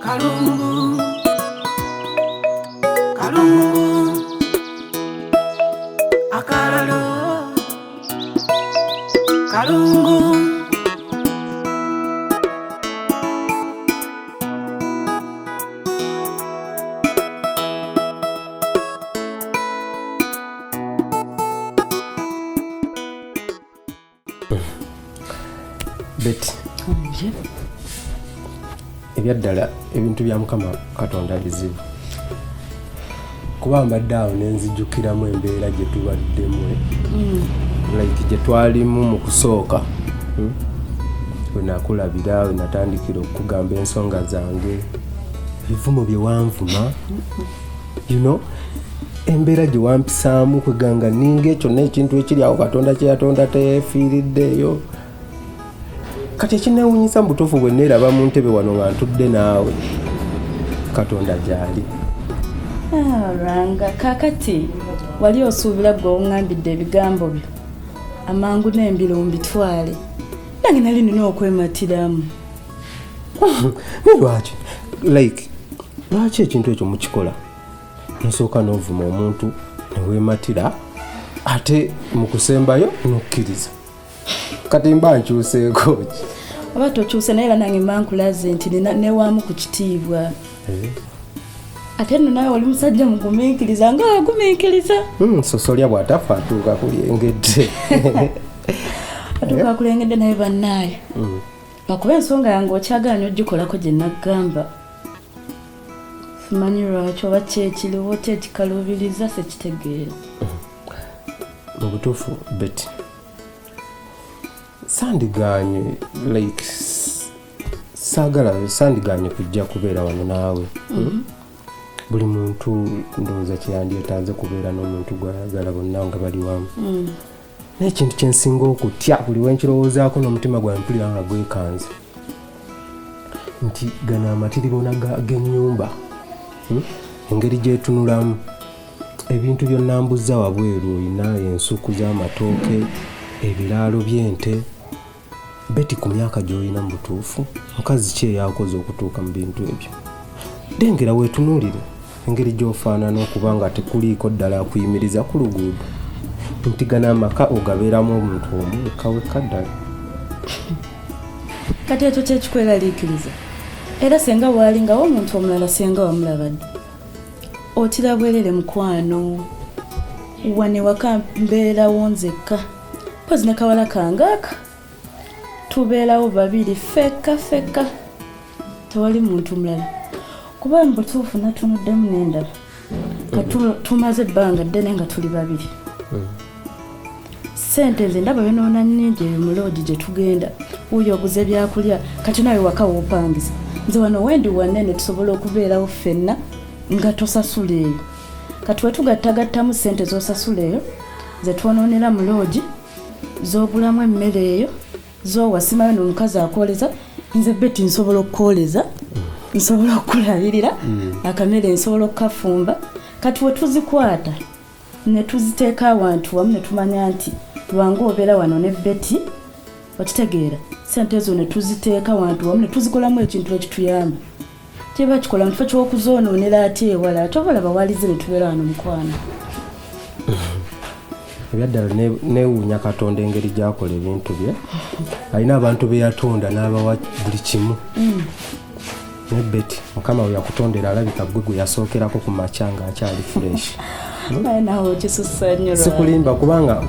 Kalungu, kalungu, akalalo, kalungu. Betty, ebyaddala ebintu bya Mukama Katonda bizibu, kuba mbadde awo nenzijukiramu embeera gye tubaddemu, like gye twalimu mu kusooka, We nakulabira, we natandikira okukugamba ensonga zange, ebivumo bye wanvuma, embeera gye wampisaamu, kweganga ninga ekyo n'ekintu ekiri awo Katonda kye yatonda teyeefiiriddeeyo. Kati ekinewunyisa mu butuufu, bwe neeraba mu ntebe wano nga ntudde naawe, Katonda gy'ali. Ah, Lwanga, kaakati wali osuubira gwe oŋŋambidde ebigambo byo amangu n'embiro mbitwale? Nange nali nina okwematiramu. Ne lwaki, like lwaki ekintu ekyo mukikola? Nosooka n'ovuma omuntu neweematira, ate mu kusembayo nokkiriza. Kati mba nkyuseeko ki? Oba tokyuse, naye era nange mba nkulaze nti newaamu ku kitiibwa. Ate nno nawe oli musajja mugumiikiriza, nga agumiikiriza. Sosolya bw'atafa atuuka kulyengedde. Atuuka kulengedde, naye bannaayo, lwakuba ensonga yange okyagala ogikolako gye naggamba. Simanyi lwaki oba kyekiriwo kyekikaluubiriza, sekitegeera. Mu butuufu Betty, sandiganye, like saagala, sandiganye kujja kubeera wano naawe. Buli muntu ndowooza kyeyandyetaaze kubeera n'omuntu gwayagala, bonna nga bali wamu. Naye ekintu kyensinga okutya, buli wenkirowoozaako n'omutima gwange mpulira nga gwekanze, nti gano amatiribona g'ennyumba, Engeri gyetunulamu ebintu byonnambuza wabweru, olina ensuku z'amatooke, ebiraalo by'ente. Betty, ku myaka gy'olina, mu butuufu mukazi ki eyakoze okutuuka mu bintu ebyo? Dengera weetunuulire engeri gy'ofaanana, okuba nga tekuliiko ddala akuyimiriza ku luguudo, nti gano amaka ogabeeramu omuntu omu wekka wekka ddala. Kati ekyo kyekikweraliikiriza? Era senga waalingawo omuntu omulala, senga wamulaba ddi? Otira bwerere, mukwano. Wane waka mbeerawo nzekka, mpozi ne kawala kange aka, tubeerawo babiri fekka fekka, tewali muntu mulala. Kuba mu butuufu natunuddemu n'endaba ka tumaze ebbanga ddene nga tuli babiri. Sente nze ndaba yonoona nnyingi eyo mu lodge gye tugenda, wuuyo oguze byakulya, kati nawe waka woopangisa. Nze wano wendi wanene, tusobola okubeerawo ffenna nga tosasula eyo. Kati wetugattagattamu sente z'osasula eyo, ze twonoonera mu lodge, z'ogulamu emmere eyo, zowa simayo n'omukazi akwoleza. Nze Betty nsobola okukwoleza, nsobola okukulabirira, akamere nsobola okukafumba. Kati wetuzikwata ne tuziteeka awantu wamu, ne tumanya nti lwangu obeera wano ne Betty, okitegeera? Sente ezo ne tuziteeka wantu wamu, ne tuzikolamu ekintu ekituyamba, kiba kikola mu kifo ky'okuzoonoonera ate ewala. Ate oba olaba walize ne tubeera wano, mukwano. Ebyaddala neewuunya Katonda engeri gyakola ebintu bye. Alina abantu be yatonda n'abawa buli kimu, ne Betty, Mukama we yakutondera, alabika gwe gwe yasookerako ku makya ng'akyali fresh. Naye naawe okisussa nnyo. Sikulimba, kubanga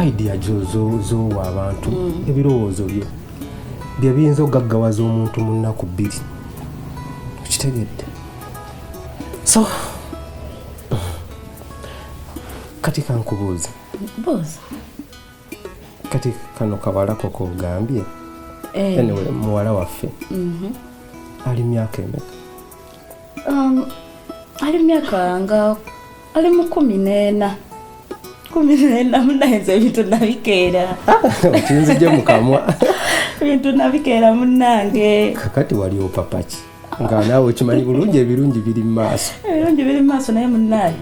idea z'owa abantu, ebirowoozo byo bye biyinza okugaggawaza omuntu mu nnaku 2, okitegedde? So kati kankubuuza. Buuza. Kati kano kawalako kogambye, anyway, muwala waffe, ali myaka emeka? Ali myaka nga ali mu 14, 14. Munayinza ebintu nabikeera. Okinzije mu kamwa. Ebintu nabikeera, munnange. Kakati wali opapaki nga naawe okimanyi bulungi ebirungi biri mu maaso? Ebirungi biri mu maaso, naye munnaye,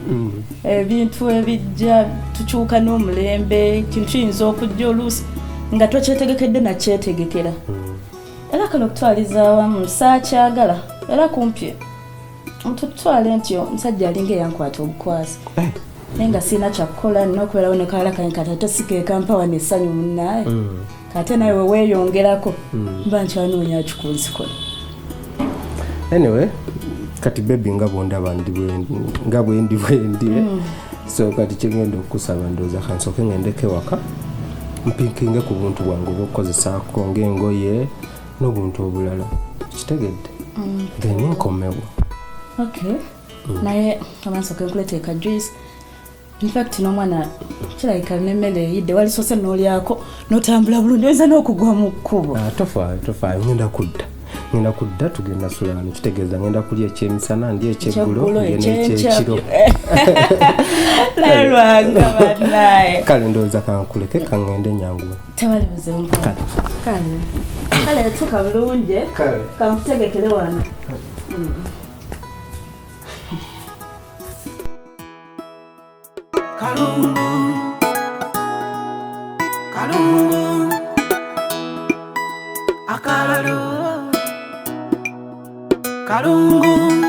ebintu ebijja tukyuka n'omulembe. Kintu kiyinza okujja oluusi nga tokyetegekedde nakyetegekera. Era kale okutwaliza awamu saakyagala. Era kumpi tutwale nti omusajja alinga eyankwata obukwasi. Naye nga sirina kyakukola, nina okubeerawo ne kawala kange kati ate si ke kampa wano essanyu munnaaye. Kate nawe we weeyongerako mba nkyanoonya kikunzikola. Anyway, kati baby nga bwondaba ndi nga bwendi bwendi. So kati kyengenda okukusaba, ndowooza kansooke ngendeko ewaka mpickinge ku buntu bwange obwokukozesaako ng'engoye n'obuntu obulala, kitegedde? Then nkomewo. Okay, naye abansooke nkuleteeka juice. In fact n'omwana kirabika n'emmere eyidde, walisoose n'olyako n'otambula bulungi, oyinza n'okugwa mu kkubo. Ah, tofaayo, tofaayo, ngenda kudda, ngenda kudda, tugenda sula wano. Kitegeeza ngenda kulya ekyemisana, ndi ekyeggulo, Ekyeggulo, ndye n'ekyekiro. Naye lwanga bannaye. Kale ndowooza kankuleke, kaŋŋende nyanguwe. Tewali buzibu. Kale. Kale kale, tuka bulungi. Kale. Kankutegekere wano. Kalungu, kalungu, akalalo, kalungu.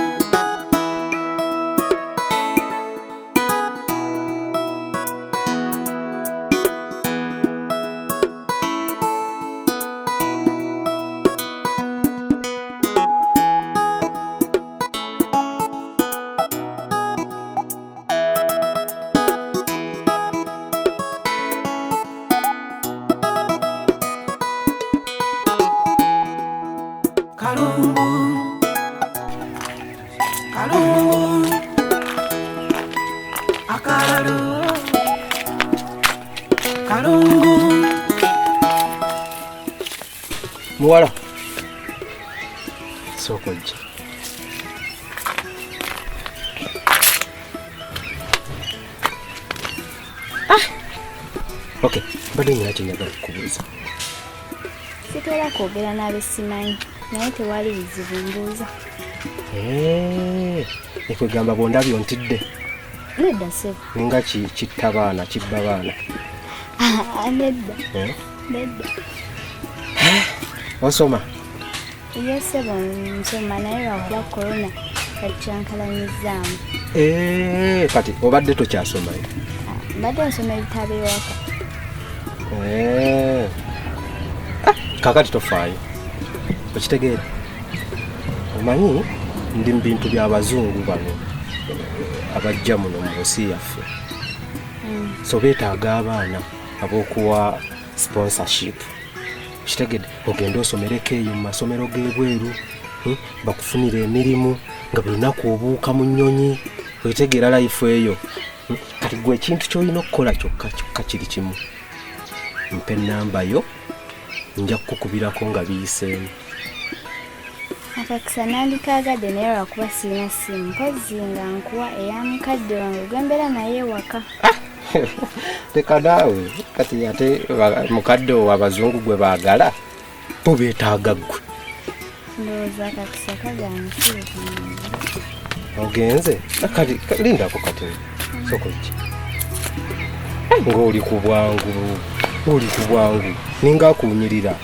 Kalungu, kalungu, akalalo, kalungu. Muwala, sooka ojja. Ah! Ok, mbadde nyina kyenjagala okukubuuza. Sitera kwogera n'abesimanyi, naye tewali buzibu, mbuuza. Eh, ekwegamba bwondabye ontidde? Nedda ssebo. Ninga kitta baana, kibba baana. Ah, nedda. Eh? Nedda. Osoma? Ye ssebo, nsoma, naye lwakuba korona yakyankalanyizaamu. Eh, kati obadde tokyasoma? Ah, mbadde nsoma ebitabo ewaka. Eh. Ah, kakati tofaayo, okitegeera? Omanyi ndi mu bintu by'abazungu bano abajja muno mu nsi yaffe, so beetaaga abaana ab'okuwa sponsorship, kitegedde? Ogende osomereko eyo mu masomero g'ebweru, bakufunira emirimu nga buli lunaku obuuka mu nnyonyi, wetegeera life eyo? Kati gwe ekintu ky'olina okukola kyokka kyokka kiri kimu: mpa ennamba yo, nja kukukubirako nga biyiseemu. Akakisa nandikaagadde, naye lwakuba sirina simu. Mpozi nga nkuwa eya mukadde wange gwembeera naye ewaka. Leka naawe, kati ate mukadde owo abazungu gwe baagala bo beetaaga ggwe. Ndowooza akakisa kagaana. Ogenze? Ah, kati lindako kati, sooka ojje. Ng'oli ku bwangu, oli ku bwangu, ninga akuunyirira.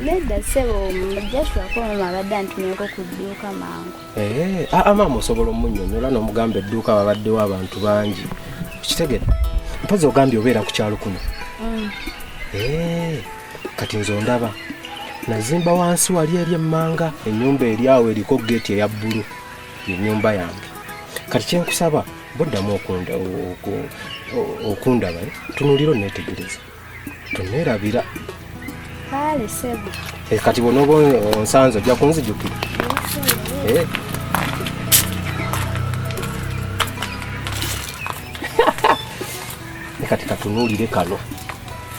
Nedda ssebo, Joshua ko mama abadde antumyeko ku dduuka mangu. Eh, aa maama osobola omunnyonnyola n'omugamba edduuka babaddewo abantu bangi, okitegedde? Mpozi ogambye obeera ku kyalo kuno? Eh, kati nze ondaba nazimba wansi wali eri emmanga, ennyumba eri awo eriko geeti eya bbulu, yennyumba yange. Kati kyenkusaba, boddamu okundaba, tunuulira oneetegereza, toneerabira. Kale ssebo. Eh, kati bw'onooba onsanze ojja kunzijukira. Eh. Ne kati katunuulire kano,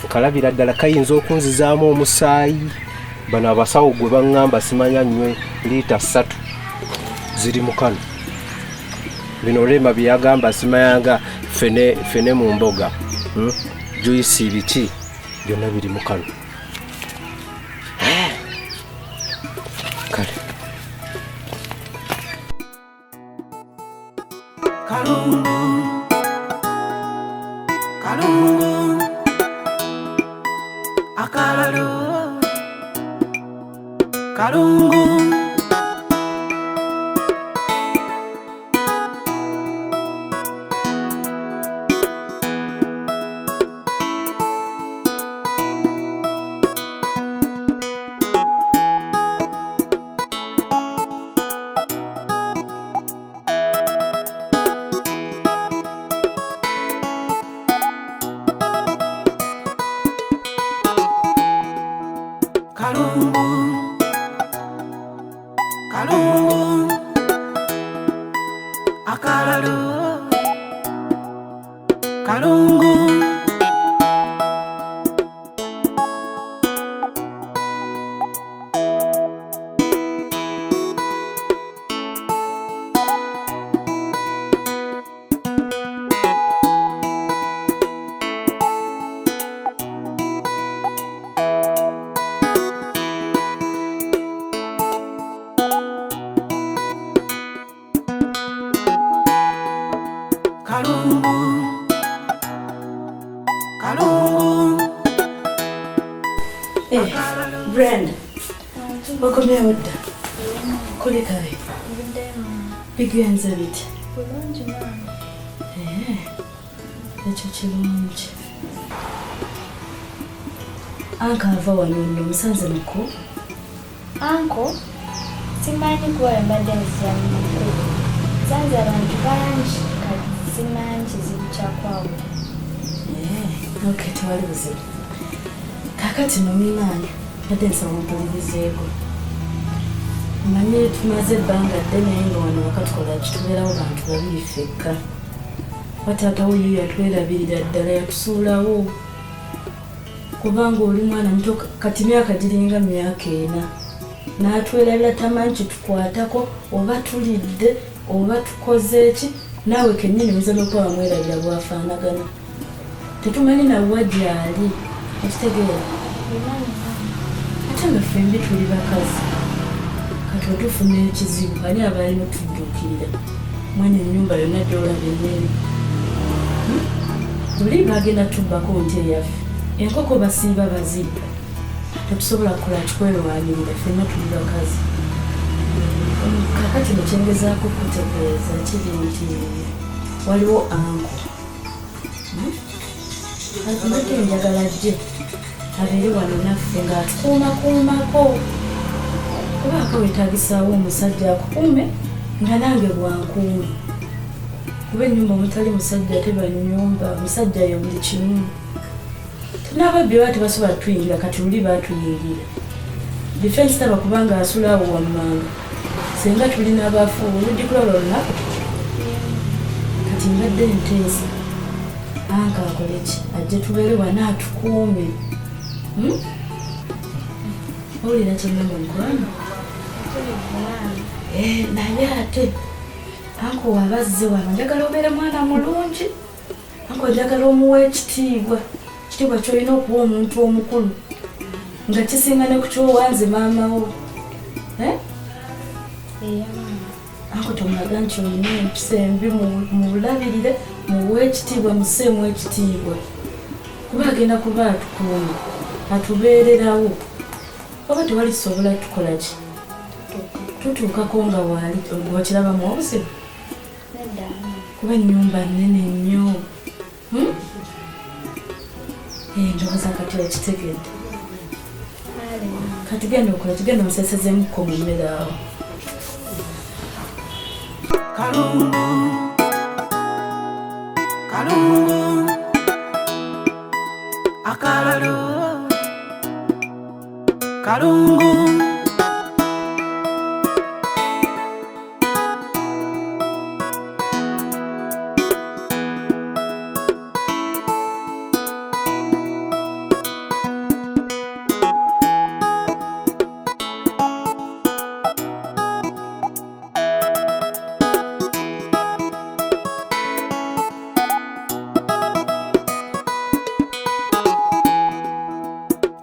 nkalabira ddala kayinza okunzizaamu omusaayi. Bano abasawo gwe baŋŋamba simanya nnywe liita 3 ziri mu kano. Bino Rema bye yagamba simanyanga fene fene mu mboga, Juice biki byonna biri mu kano. Kale. Kalungu, kalungu, akalalo, kalungu. Kalungu, kalungu, akalalu, kalungu. Kalungu, kalungu. Eh, Brenda, wakomyewo dda? Kulikayo. Bigenze bitya? Bulungi maama. Eh, ekyo kirungi. Anka ava wano nno omusanze muku? Anko, simanyi kuba bwe mbadde nzija mu mukulu. Nsanze abantu bangi kati simanyi kizibu kya kwawula. Eh, okay, tewali buzibu. Kaakati nno munnange, mbadde nsaba ompulirizeeko. Mmanyi tumaze ebbanga ddene naye nga wano waka tukola ki, tubeerawo bantu babiri ffekka. Taata wo ye yatwerabirira ddala yatusuulawo. Kubanga oli mwana muto kati myaka giringa myaka 4. N'atwerabira tamanyi kitukwatako oba tulidde oba tukoze ki, naawe kennyini oyinza n'okuba wamwerabira bw'afaanagana. Tetumanyi nawa gy'ali, okitegeera? Bimanyi maama. Ate nga ffembi tuli bakazi. Kati bwe tufuna ekizibu ani aba alina otudduukirira? Mwene ennyumba yonna gy'olaba ennene. Luli bagenda tubbako nte yaffe. Enkoko basiiba bazibba. Tetusobola kukola kikwerwanirira ffenna tuli bakazi. Kaakati kino kye ngezaako okutegeeza kiri nti waliwo anko. Mbadde njagala ajje abeere wano naffe ng'atukuumakuumako. Kubaako weetaagisaawo omusajja akukuume nga nange bwankuuma. Kuba ennyumba omutali musajja teba nnyumba, musajja ye buli kimu. N'ababbi baba tebasobola tuyingira kati luli baatuyingira. Defense taba kubanga asula awo wammanga. Singa tulina abafu oluddi kulaba olunaku. Kati mbadde nteesa. Anka akole ki? Ajje tubeere wano atukuume. Owulira kye ŋŋamba mukwano? Eh, naye ate anko waba azze wano njagala obeere mwana mulungi. Anko njagala omuwe ekitiibwa. Ekitiibwa ky'olina okuwa omuntu omukulu nga kisinga ne ku ky'owa nze maama wo. Eh? Eya maama. Anko tomulaga nti olina empisa embi, mubulabirire, muwe ekitiibwa, musseemu ekitiibwa. Kuba agenda kuba atukuuma, atubeererawo. Oba tewali kisobola tukola ki? Tutuukako nga waali, wakirabamu obuzibu? Nedda maama. Kuba ennyumba nnene nnyo. Ndowooza kati okitegedde. Kale maama. Kati genda okola, genda omuseesezeemukko mu mmere awo. Kalungu, kalungu, akalalu, kalungu.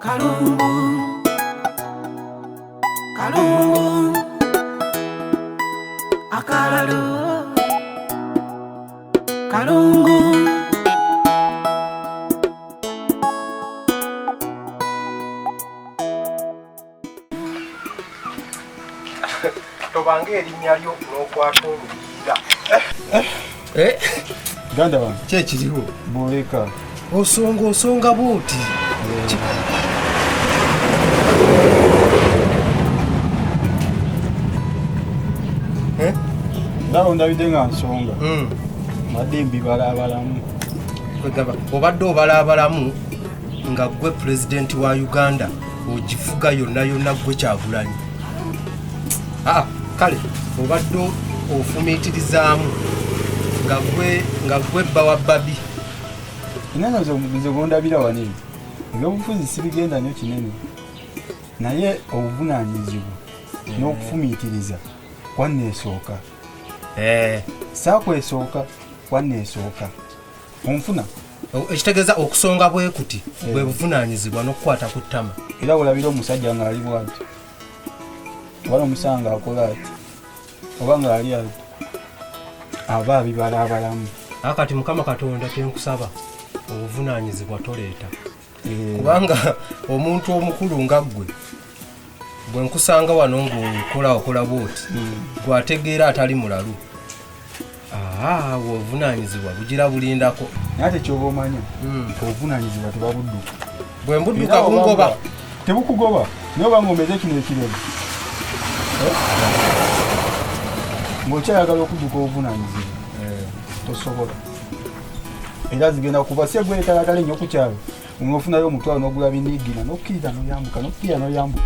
Kalungu, kalungu, akalalu, kalungu. Tobanga erinnya lyo n'okwata oluyiira. Ganda wange. Ki ekiriwo? Bwoleka. Osonga osonga bw'oti. Ndaba ndabidde nga nsonga. Mbadde mbibalaabalamu. Kwegamba obadde obalaabalamu nga ggwe pulezidenti wa Uganda. Ogifuga yonna yonna gwe Kyagulanyi. Aa, kale obadde ofumiitirizaamu nga gwe bba wa Babi. Nena nze gondabira wano eno ebyobufuzi sibigenda nnyo kinene, naye obuvunaanyizibwa n'okufumiitiriza kwanneesooka. Saakwesooka, kwanneesooka, onfuna? Ekitegeeza okusonga bwe kuti bwe buvunaanyizibwa n'okukwata ku ttama. Era olabira omusajja ng'ali bwati, oba nomusanga akola ati, oba ng'ali ati, aba abibala abalamu. Akati Mukama Katonda kyenkusaba, obuvunaanyizibwa toleeta, kubanga omuntu omukulu nga ggwe bwe nkusanga wano ng'okola okola bwoti, gwategeera atali mulalu, aa, obuvunaanyizibwa bugira bulindako. Naye ate kyoba omanya, obuvunaanyizibwa tebabudduka. Bwe mbudduka bungoba. Tebukugoba, naye oba ng'omeze kino ekirevu ng'okyayagala okudduka obuvunaanyizibwa, tosobola. Era zigenda kuba si egwetalatala ennyo ku kyalo, onofunayo omutwalo n'ogula biniigina n'okkirira n'oyambuka, n'okkirira n'oyambuka,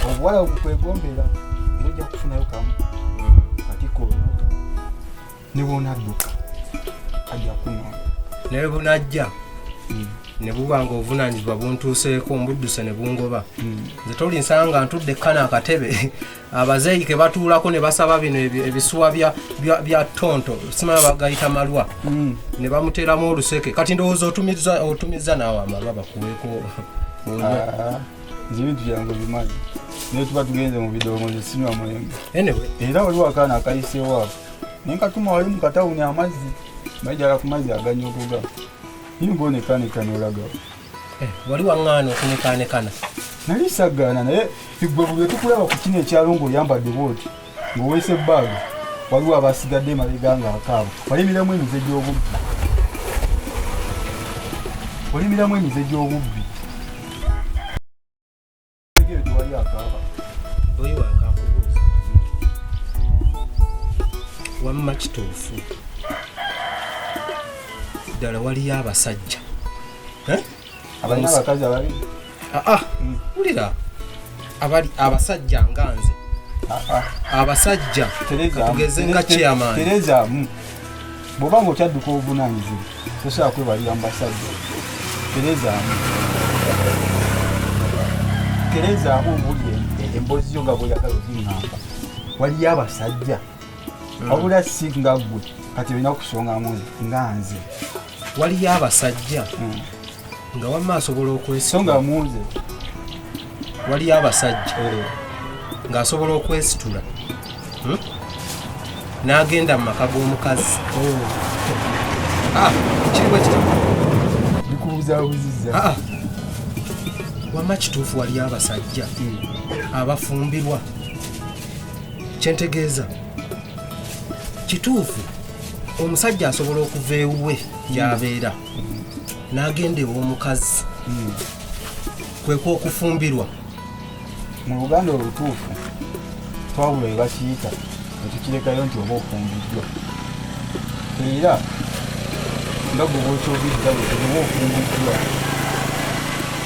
obuwala bukwegombera, era ojja kufunayo kamu katika olubuto, ne bwonadduka ajja kunoonya. Naye bunajja ne buba nga obuvunaanyizibwa buntuuseeko, mbudduse ne bungoba. Nze tolinsanga ntudde kkana akatebe abazeeyi ke batuulako ne basaba bino ebisuwa bya tonto, simanya bagayita malwa, ne bamuteeramu oluseke. Kati ndowooza otumiza naawe amalwa bakuweeko onywe. Nze ebintu byange obimanyi, naye tuba tugenze mu bidongo, nze sinywa mwenge. Anyway. Era waliwo akaana akayiseewo ako naye nkatuma wali mu katawuni amazzi, majala ku mazzi aganyogoga yingaonekanekana olagawo. Wali waŋŋaana okunekaanekana. Nali saggaana, naye gwe buli tukulaba ku kino ekyalo ng'oyambadde bwoti, ng'oweesa ebbaaga, waliwo abasigadde emabega ng'akaaba. Walimiramu emize gy'obubbi, walimiramu emize gy'obubbi. Eyo tewali akaaba. Oyi wange, akubuuza, wamma kituufu ddala waliyo abasajja, eh? Abalina abakazi ababiri? Aa, wulira, abali abasajja nga nze, abasajja tugeze nga chairman. Terezaamu. Bw'oba nga okyadduka obuvunaanyizibwa, tosobola kwebalira mu basajja. Terezaamu, terezaamu, obuli emboozi yo nga bw'oyagala ogiŋŋamba. Waliyo abasajja, wabula si nga ggwe. Kati olina kusongamu nga nze. Waliyo abasajja nga wamma asobola okwesitula. Songa mu nze. Waliyo abasajja ng'asobola okwesitula, N'agenda mu maka g'omukazi. Ah, kiri bwe kiti. Bikubuzaabuzizza. Ah, ah. Wamma kituufu waliyo abasajja abafumbirwa? Kyentegeeza, kituufu omusajja asobola okuva ewuwe gy'abeera n'agenda ew'omukazi, kwekwa okufumbirwa? Mu Luganda olutuufu twabula we bakiyita netukirekayo nti oba ofumbiddwa, era nga gwe bwokyogedda bwe oba ofumbiddwa,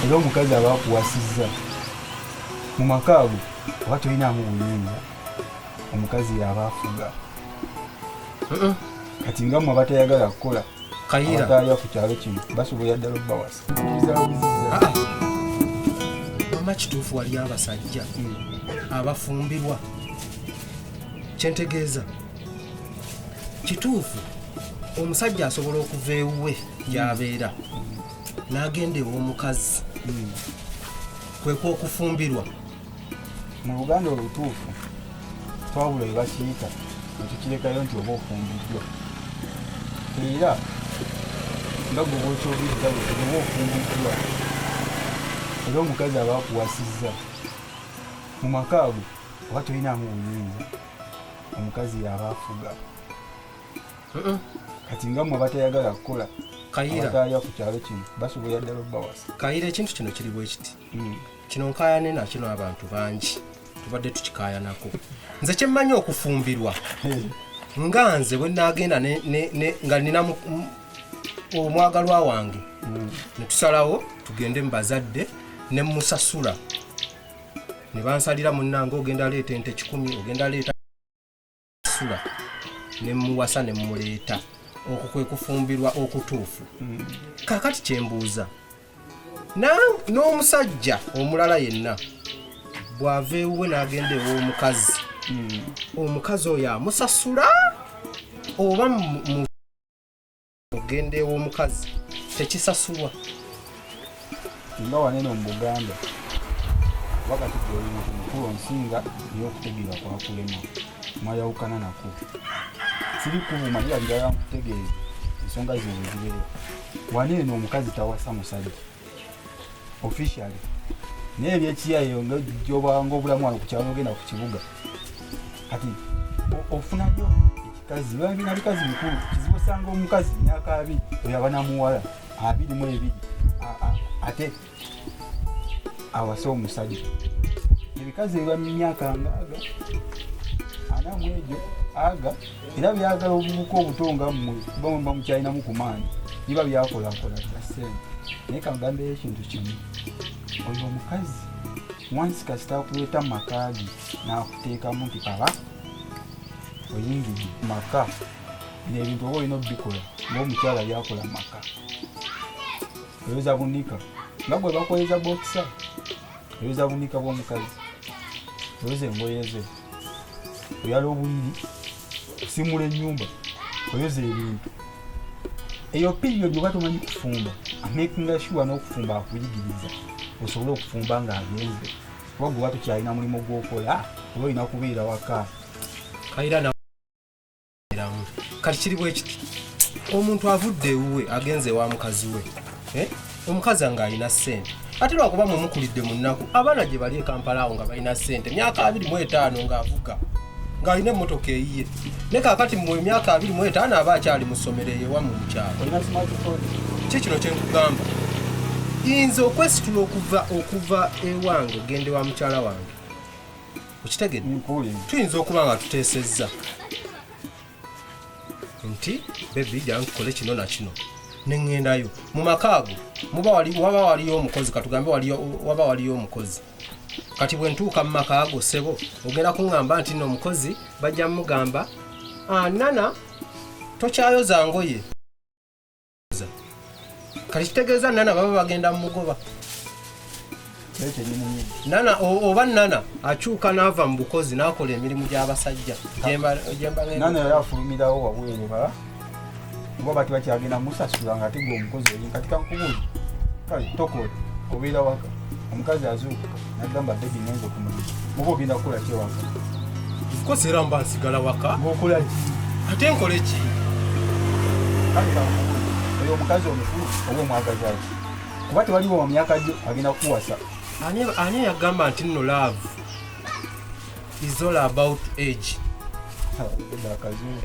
era omukazi aba akuwasizza mu maka ago, oba tolinaamu buyinza, omukazi yaba afuga. Kati nga mmwe abatayagala kukola, Kayira. Abatalya ku kyalo kino basobolera ddala obbawasa. Ah, wamma kituufu wali abasajja abafumbirwa? Kyentegeeza, kituufu omusajja asobola okuva ewuwe gy'abeera n'agenda ew'omukazi, kwekwa okufumbirwa? Mu Luganda olutuufu twabula we bakiyita netukirekayo nti oba ofumbiddwa, era nga gwe bwokyogedda bwe oba ofumbiddwa, era omukazi aba akuwasizza mu maka ago, oba tolinaamu buyinza, omukazi yaba afuga. Kati nga mmwe abatayagala kukola, Kayira. abatalya ku kyalo kino basobolera ddala obbawasa. Kayira, ekintu kino kiri bwe kiti. Kino nkaayane nakino, abantu bangi tubadde tukikaayanako. Nze kyemmanyi, okufumbirwa nga nze bwe naagenda nga nina omwagalwa wange, ne tusalawo tugende mu bazadde ne musasula. Ne bansalira munnange, ogenda leeta ente 100, ogenda leeta sula, ne muwasa ne muleeta. Okwo kwe kufumbirwa okutuufu. Kaakati kyembuuza, n'omusajja omulala yenna bw'ava ewuwe n'agenda ew'omukazi, omukazi oyo amusasula oba ogenda ew'omukazi tekisasulwa? Nga wanene mu Buganda, wakati gwoli muntu mukulu onsinga, naye okutegeera kwakulema, mwayawukana nako. Siri kuvuma, naye njagala nkutegeeza ensonga zino bwe zibeera. Wano eno omukazi tawasa musajja officially, naye ebyekiyayo nga gyobanga obulamu wano ku kyalo, ogenda ku kibuga kati ofunayo ekikazi, biba bikazi bikulu. Kizibu osanga omukazi myaka 20, oyo aba namuwala 22, ate awase omusajja. Ebikazi ebiba mu myaka ngaaga 40 mu egyo aga, era byagala obuvubuka obuto nga mmwe, kuba mwe muba mukyalinamu ku maanyi, biba byakolakola bya ssente. Naye kagambeyo ekintu kimu, oyo omukazi wansi kasita akuleeta mu maka ge n'akuteekamu nti aba oyingidde mu maka, bino ebintu oba olina obikola ng'omukyala byakola mu maka. Oyoza bunika nga gwe bakoyeza bokisa, oyoza bunika bw'omukazi, oyoza engoye ze, oyala obuliri, osimula ennyumba, oyoza ebintu. Eyo period oba tomanyi kufumba, amakinga sure n'okufumba akuyigiriza osobole okufumba ng'agenze, kuba gwe oba tokyalina mulimu gw'okola, oba olina kubeera waka. Kayira naeramu. Kati kiri bwe kiti, omuntu avudde ewuwe agenze ewa mukazi we, eh? Omukazi ng'alina ssente, ate lwakuba mwe mukulidde mu nnaku, abaana gye bali e Kampala awo nga balina ssente, myaka 25 ng'avuga, ng'alina emmotoka eyiye. Ne kaakati mu emyaka 25 aba akyali mu ssomero eyo ewammwe mu kyalo. Olina smartphone. Ki kino kyenkugamba, nze okwesitula okuva ewange ogenda ewa mukyala wange, okitegedde? Nkuwulira. Tuyinza okuba nga tuteesezza nti, "Baby, jangu tukole kino na kino," neŋŋendayo mu maka ago, muba waba waliyo omukozi, katugambe waba waliyo omukozi. Kati bwe ntuuka mu maka ago, ssebo, ogenda kuŋŋamba nti nno omukozi bajja mugamba, "Ah, nana tokyayoza ngoye." Kati kitegeeza nana baba bagenda mumugoba. Ekyo kyenyini nyini. Nana oba nana akyuka n'ava mu bukozi n'akola emirimu gy'abasajja gyemba ngenda. Nana yali afulumirawo wabweru ba oba bati bakyagenda musasula nga ate gwe omukozi oli. Kati kankubuuza, kale tokola, obeera waka, omukazi azuukuka nagamba, "Baby, ngenze ku mulimu," muba ogenda kukola ki ewaka? Of course era mba nsigala waka. Ng'okola ki? Ate nkole ki? Kale kankubuuza, oyo omukazi omukulu oba omwagaza ki? Kuba tewaliwo mu myaka gyo agenda kukuwasa. Ani yagamba nti nno love is all about age? Akazungu.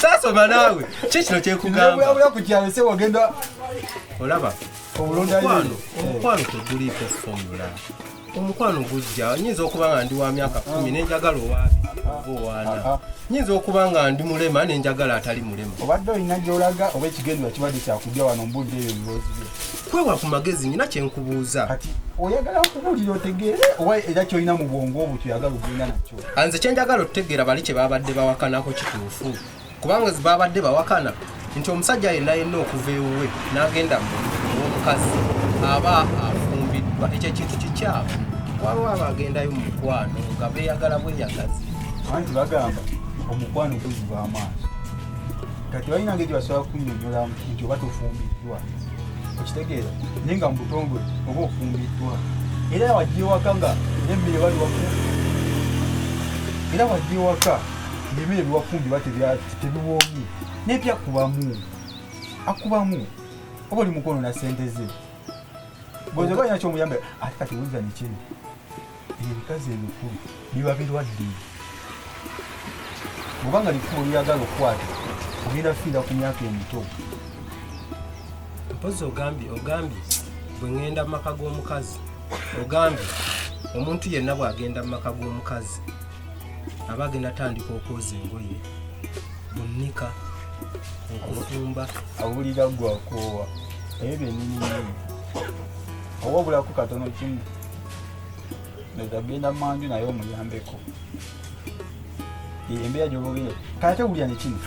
Saasoma naawe, ki kino kyekugamba. Nebulabula ku kyalo se wagenda Olaba obulonda. Omukwano teguliiko formula. Omukwano gujja. Nyinza okuba nga ndi wa myaka 10 nenjagala owa 20 oba owa 40. Nyinza okuba nga ndi mulema nenjagala atali mulema. Obadde olina gy'olaga oba ekigendera kibadde kyakujja wano mbulira ebyo ebirowoozo byo? Kwewa ku magezi, nyina kyenkubuuza. Kati oyagala nkubuulira otegeere oba era kyolina mu bwongo obwo kyoyagala ogenda nakyo? Nze kyenjagala otutegeera, bali kye babadde bawakanako kituufu? Kubanga babadde bawakana nti omusajja yenna yenna okuva ewuwe n'agenda ow'omukazi aba afumbiddwa. Ekyo ekintu kikyamu? Waliwo abagendayo mu mukwano nga beeyagala bweyagazi. Anti bagamba omukwano guziba amaaso. Kati balina ngeri gyebasobola kunyonyolamu nti oba tofumbiddwa, okitegeera? Naye nga mu butongole oba ofumbiddwa, era wajja ewaka nga era emmere bali wafu, era wajja ewaka ng'emmere byewafumbye ba tebiwoomye, n'ebyakubamu akubamu, oba oli mukwonona sente ze goze oba olina kyomuyamba. Ate kati wulira nekino, ebikazi ebikulu biba birwadde. Bwobanga likulu lyagala okukwata, ogenda fiira ku myaka emito. Mpozi ogambye bwe ŋŋenda mu maka g'omukazi, ogambye omuntu yenna bw'agenda mu maka g'omukazi aba agenda tandika okwoza engoye, bunnika, okufumba. Awulira gwakoowa ebyo byennyini nyini, oba obulako katono kimu. Ndowooza kugenda manju naye omuyambeko. Embeera gyoba ogenda kale ate wulira ne kino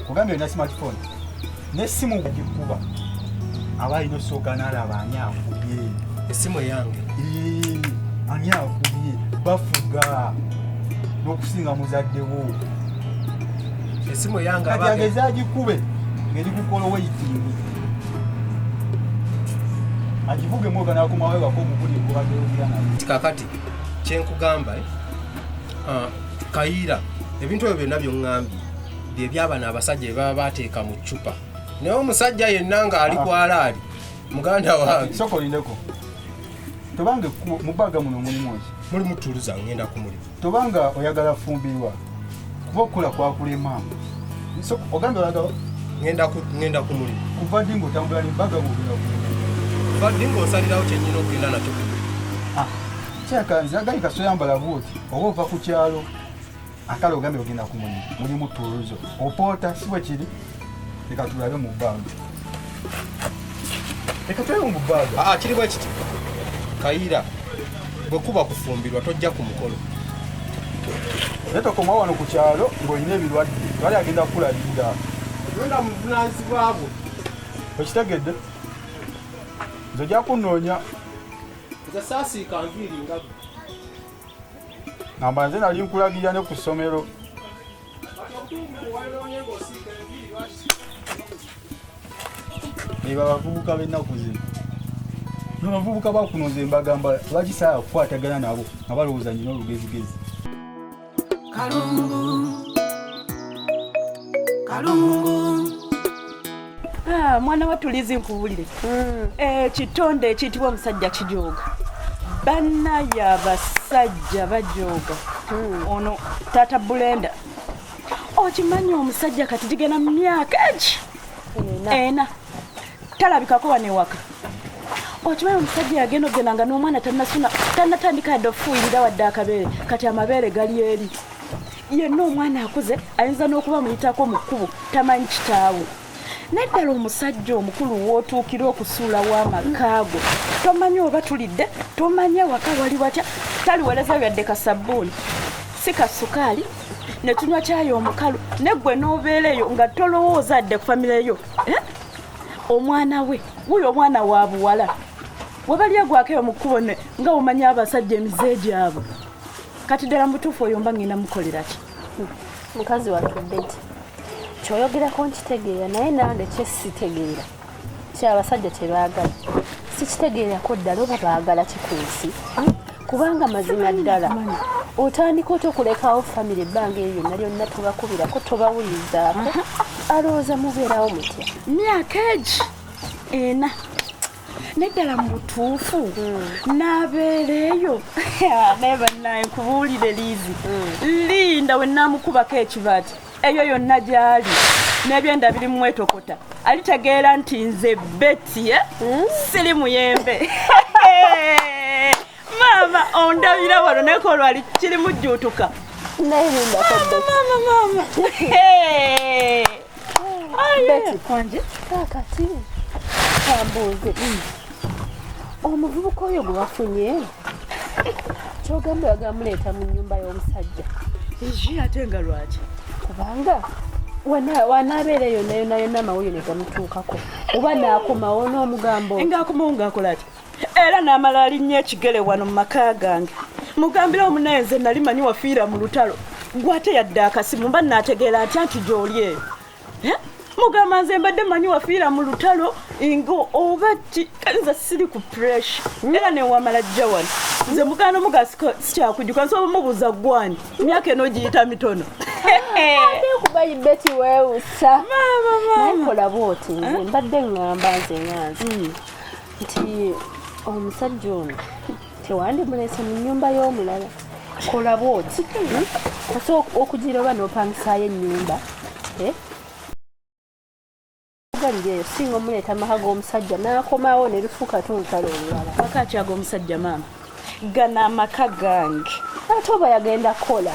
kugambye olina smartphone n'essimu gikuba aba alina osooka n'alaba ani akubye Essimu eyange. Ani akubye bafuga n'okusinga muzadde wo. Essimu eyange Kati ageze agikube ng'eri kukola waiting agivuge mwoga n'akomawo ewaka omukuli ekubadde oyogera naye. Kakati kyenkugamba Kayiira ebintu ebyo byonna by'oŋŋambye bye byabano abasajja bye baba bateeka mu ccupa naye omusajja yenna ng'ali ku alaali muganda wange. Sooka olindeko tobanga mu bbaaga muno mulimu ki? Mulimu ttuluza ngenda ku mulimu. Tobanga oyagala fumbirwa kuba okukola kwakulema. Ogambye oyagala ngenda ku mulimu. Kuva ddi ng'otambula n'ebbaga ng'ogenda ku mulimu? Kuva ddi ng'osalirawo kye nnyina okugenda nakyo ku mulimu? Kyaka nze agali kasoyambala bw'oti oba ova ku kyalo akale ogambye ogenda ku mulimu mulimu ttuluzo opoota si bwe kiri? Leka tulabe mu bbaaga. Leka tulabe mu bbaaga. Kiri bwe kiti Kayiira bwe kuba kufumbirwa tojja ku mukolo. Naye tokomawo wano ku kyalo ng'olina ebirwadde bali agenda kukulabirira. Genda mu buvunaanyizibwa bwo. Okitegedde? Nze ojja kunnoonya. Nze saasiika nviiri nga ggwe. Ngamba nze nali nkulagirira ne ku ssomero. Eba abavubuka b'ennaku zino. Abavubuka bakuno nze mbagamba lwaki saagala kukwatagana nabo nga balowooza nnina olugezigezi. Kalungu. Kalungu. Mwana wa tulizi nkubulire. Ekitonde ekiyitibwa omusajja kijooga. Bannaye abasajja bajooga. Ono taata Bulenda. Okimanyi omusajja kati gigenda mu myaka egi? Ena. Talabikako wano ewaka. Okimanyi omusajja yagenda okugenda nga n'omwana tannasuna, tannatandika yadde okufuuyirira wadde akabeere, kati amabeere gali eri. Yenna omwana akuze ayinza n'okuba muyitako mu kkubo tamanyi kitaawe. Naddala omusajja omukulu w'otuukira okusuulawo amaka go tomanyi oba tulidde, tomanyi awaka wali watya, taliweereza yadde ka sabbuuni si ka sukaali ne tunywa caayi omukalu neggwe n'obeera eyo nga tolowooza adde ku famire yo. Omwana we wuuyo omwana wa buwala we bali egwako eyo mu kkubo nga omanyi abasajja emize gyabwe. Kati ddala mutuufu oyo mba ngenda mukolera ki? Mukazi wattu Betty, kyoyogerako nkitegeera naye nange kye sitegeera kyabasajja kye baagala sikitegeerako ddala oba baagala ki ku nsi, kubanga mazima ddala otandika otya okulekawo famire ebbanga eryo lyonna lyonna tobakubirako tobawulirizaako alowooza mubeerawo mutya myaka egi ena neddala mu butuufu n'abeera eyo naye bannaye nkubuulire Liizi linda we naamukubako ekibaati eyo yonna gy'ali n'ebyenda biri mwetokota alitegeera nti nze Betty siri muyembe. Maama ondabira wano naye kolwali kiri mujjuutuka. Naye lindako Betty. Maama maama. Betty kwanje kaakati kambuuze omuvubuka oyo gwe wafunye kyogamba oyagala muleeta mu nnyumba y'omusajja? Egi ate nga lwaki? Kubanga wanaabeera yonna yonna yonna amawulire ne gamutuukako oba n'akomawo n'omugambo ng'akomawo ng'akola ati era n'amala alinnya ekigere wano mu maka gange mugambire omunaye nze nali manyi wafiira mu lutalo gwate yadde akasimu mba naategeera atya nti gy'oli eyo. Mugamba nze mbadde manyi wafiira mu lutalo nga oba ki nze siri ku pressure era newamala jja wano nze muganda omuga sikyakujjuka nsobola mubuuza gwani emyaka eno giyita mitono. Ate kuba Betty weewusa naye kola bw'oti nze mbadde ŋŋamba nze ŋŋanze nti omusajja ono tewandimuleese mu nnyumba y'omulala kola bw'oti osobola okugira oba n'opangisaayo ennyumba eyo singa omuleeta amaka g'omusajja n'akomawo ne lufuuka ate olutalo olulala. Maka ki ag'omusajja maama? Gano amaka gange. Ate oba yagenda kukola?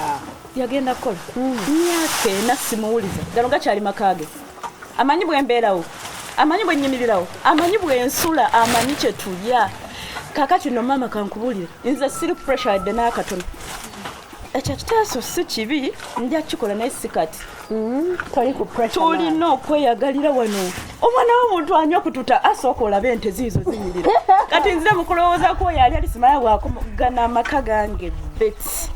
Yagenda kukola myaka ena simuwuliza. Gano gakyali maka ge. Amanyi bwe mbeerawo, amanyi bwe nnyimirirawo, amanyi bwe nsula, amanyi kye tulya. Kakati no maama kankubulire, nze siri pressure yadde n'akatono. Ekyo kiteeso si kibi, nja kukikola naye si kati. Toli ku pressure. Tulina okweyagalira wano. Omwana w'omuntu anywa kututa asooka olabe ente ziizo zinyirira. Kati nze mu kulowooza kwoyo ali alisimaya bwakomugana amaka gange Betty.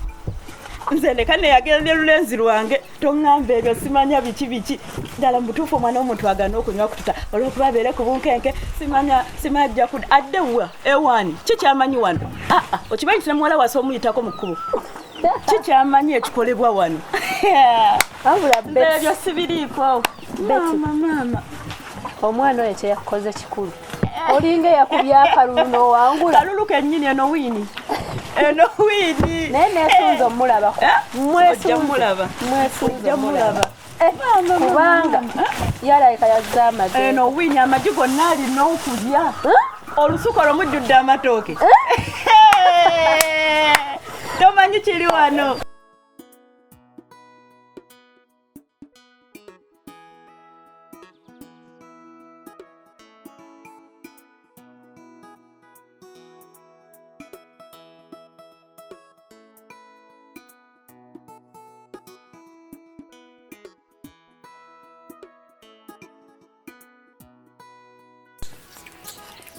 Nze ndeka neyagerera lulenzi lwange, toŋŋamba ebyo simanya biki biki. Ddala mu butuufu omwana w'omuntu agaana okunywa kututa olw'okuba abeere ku bunkenke, simanya simanya ajja kudda. Adde wa ewaani ki kyamanyi wano? Aa okimanyi nti ne muwala wase omuyitako mu kkubo. Ki kyamanyi ekikolebwa wano? Wabula Nze Betty, ebyo sibiriiko. Betty. Maama maama. Omwana oyo kyeyakukoze kikulu. Olinga eyakubye akalulu n'owangula. Kalulu kennyini eno wiini. Eno wiini. Naye neesunze omulabako. Ojja mulaba. Mwesunze Ojja mulaba. omulaba. Kubanga yalabika yazze amagye. Eno wiini amagi gonna alina okulya. Olusuku olwo mujjudde amatooke. Tomanyi kiri wano.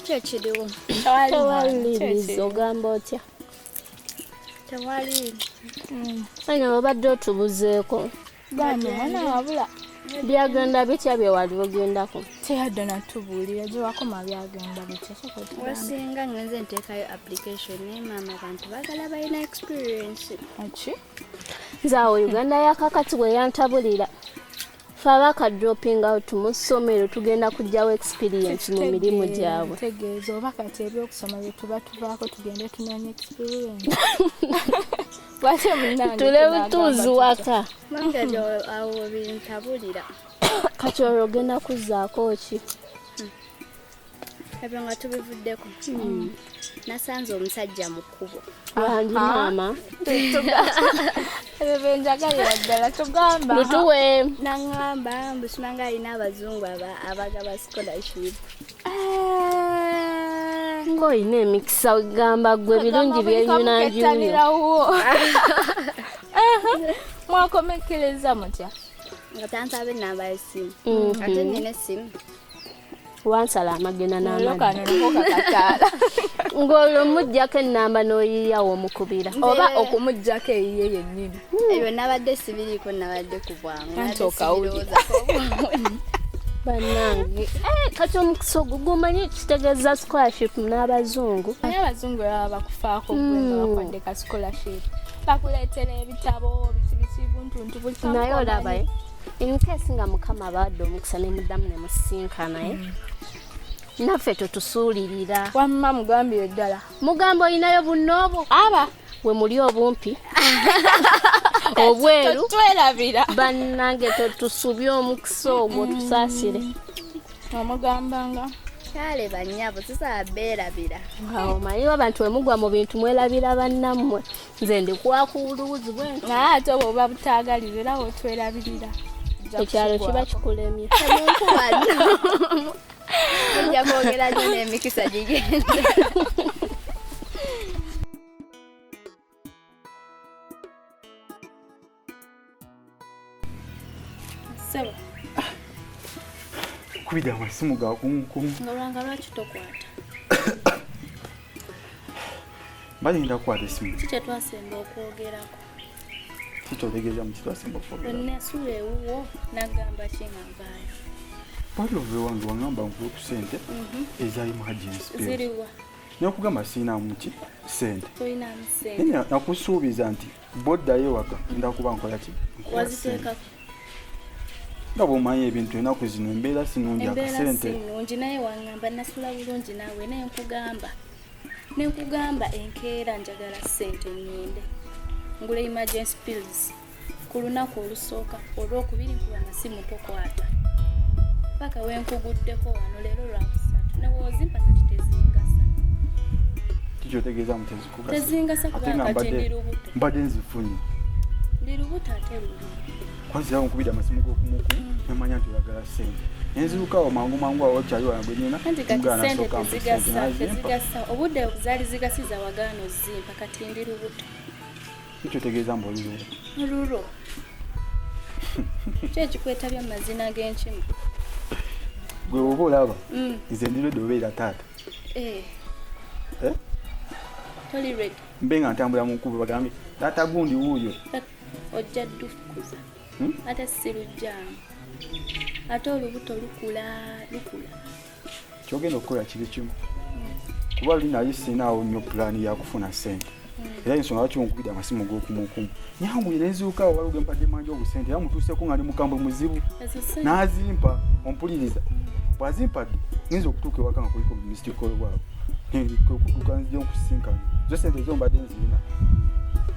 Ki ekiriwo? Tewaliriza ogamba otya? Tewali. Eno obadde otubuzeeko. Bambi mwana wabula. Byagenda bitya bye wali ogendako? Teyadde natubuulira gye wakoma byagenda bitya. Sooka otugambe. Wasinga ngenze nteekayo application naye maama abantu baagala balina experience. Ki? Nze awo Uganda yakakati bwe yantabulira. Ffe abaaka dropping out mu ssomero tugenda kuggyawo experience mu mirimu gyabwe. Tegeeza oba kati ebyokusoma bye tuba tuvaako tugende tunoonye experience. Lwaki munnange Tule tunaagamba butuuzi tutya? waka. Mami kati awo bintabulira. Kati olwo ogenda kuzzaako ki? Ebyo nga tubivuddeko. Nasanze omusajja mu kkubo. Wangi maama. Ebyo bye njagalira ddala tugamba. Lutuwe. Naŋŋamba mbu simanga alina abazungu abagaba scholarship. Ng'olina emikisa gamba ggwe birungi byenyunanjuyo. Kettanirawo. Mwakomekkereza mutya? Nga tansaba ennamba y'essimu. Ate nnina essimu. Wansala amagena Olwo n'amadda. kano nako kakataala. Ng'olwo muggyako ennamba n'oyiyawo omukubira. Oba okumuggyako eyiye yennyini. Ebyo nabadde sibiriiko nabadde ku bwangu. Anti okawulira. Bannange. Kati omukisa ogwo gumanyi kitegeeza scholarship n'abazungu. Naye abazungu baba bakufaako gwe nga bakwadde ka scholarship. Bakuleetera ebitabo biki biki buntuntu buli kamu Naye olaba komanyi. in case nga Mukama abawadde omukisa ne muddamu ne musisinkana naffe totusuulirira. Wamma mugambire ddala. Mugamba olinayo bunno obwo. Aba. We muli obumpi. Obweru. Totwerabira. Bannange totusubye omukisa ogwo tusaasire. Omugambanga. Kale bannyabo sisobola beerabira. Awo omanyi abantu bwe mugwa mu bintu mwerabira bannammwe. Nze ndikwakuwuluwuzi bwe nti. Naye ate obwo buba butaagalira era wotwerabirira. Ekyalo kiba kikulemye. Temunkuba nno. Mujja kwogera nnyo n'emikisa gigenda. Ssebo. Kubidde amasimu ga kumukumu. Nga lwanga lwaki tokwata? Mbadde ngenda kukwata essimu. Ki kye twasemba okwogerako? Ki ky'otegeeza mu ki twasemba okwogerako? Bwe nasula ewuwo nagamba ki nga nvaayo? Bw'atyo ova ewange waŋŋamba nkuwe ku ssente eza emergency bills. Ziriwa? N'okugamba sirinamu ki ssente. Tolinaamu ssente. Naye nakusuubiza nti bw'oddayo ewaka ngenda kuba nkola ki? Nkuwa ssente. Waziteekako? Nga bw'omanyi ebintu ennaku zino embeera si nnungi Embeera si akasente. nnungi naye waŋŋamba nasula bulungi naawe naye nkugamba. Ne nkugamba enkeera njagala ssente ŋŋende. Ngula emergency pills ku lunaku olusooka olwokubiri nkuba amasimu tokwata. Paka we nkuguddeko wano leero lwakusatu ne w'ozimpa kati tezingasa. Ki ky'otegeeza mu tezikugasa? Tezingasa Ate kubanga nga kati ndi lubuto. mbadde nzifunye. Ndi lubuto ate luli. Kwanzirawo nkubidde amasimu g'okumukumu ne mmanya nti oyagala ssente. Nenzirukawo mangu mangu awo kyali wange gwe nina. Anti kati Mugaana sente asooka ampa sente tezigasa, n'azimpa. tezigasa. Obudde zaali zigasiza wagaana ozimpa kati ndi lubuto. Kiki otegeeza mbu oli lubuto? Lulwo. Ki ekikwetabya mu mazina g'enkima? Gwe oba olaba nze ndi ready obeera taata. Eh. Eh? Toli ready. Mbe nga ntambula mu nkubo bagambe taata gundi wuuyo. Ojja ddukuza. Ate si lujjaamu. Ate olubuto lukula lukula. Ky'ogenda okukola kiri kimu. Kuba luli nali sirinawo nnyo pulaani ya kufuna ssente. Era ensonga lwaki onkubidde amasimu g'okumukumu. Nyanguye ne nzuuka awo waliwo gwe mpadde manja obusente era mutuuseeko nga ndi mukambwe muzibu. Ezo ssente. N'azimpa ompuliriza. Bw'azimpadde ngenze okutuuka ewaka nga kuliko missed call bwabo. Kwe kudduka nzije nkusisinkane. Zo ssente zo mbadde nzirina.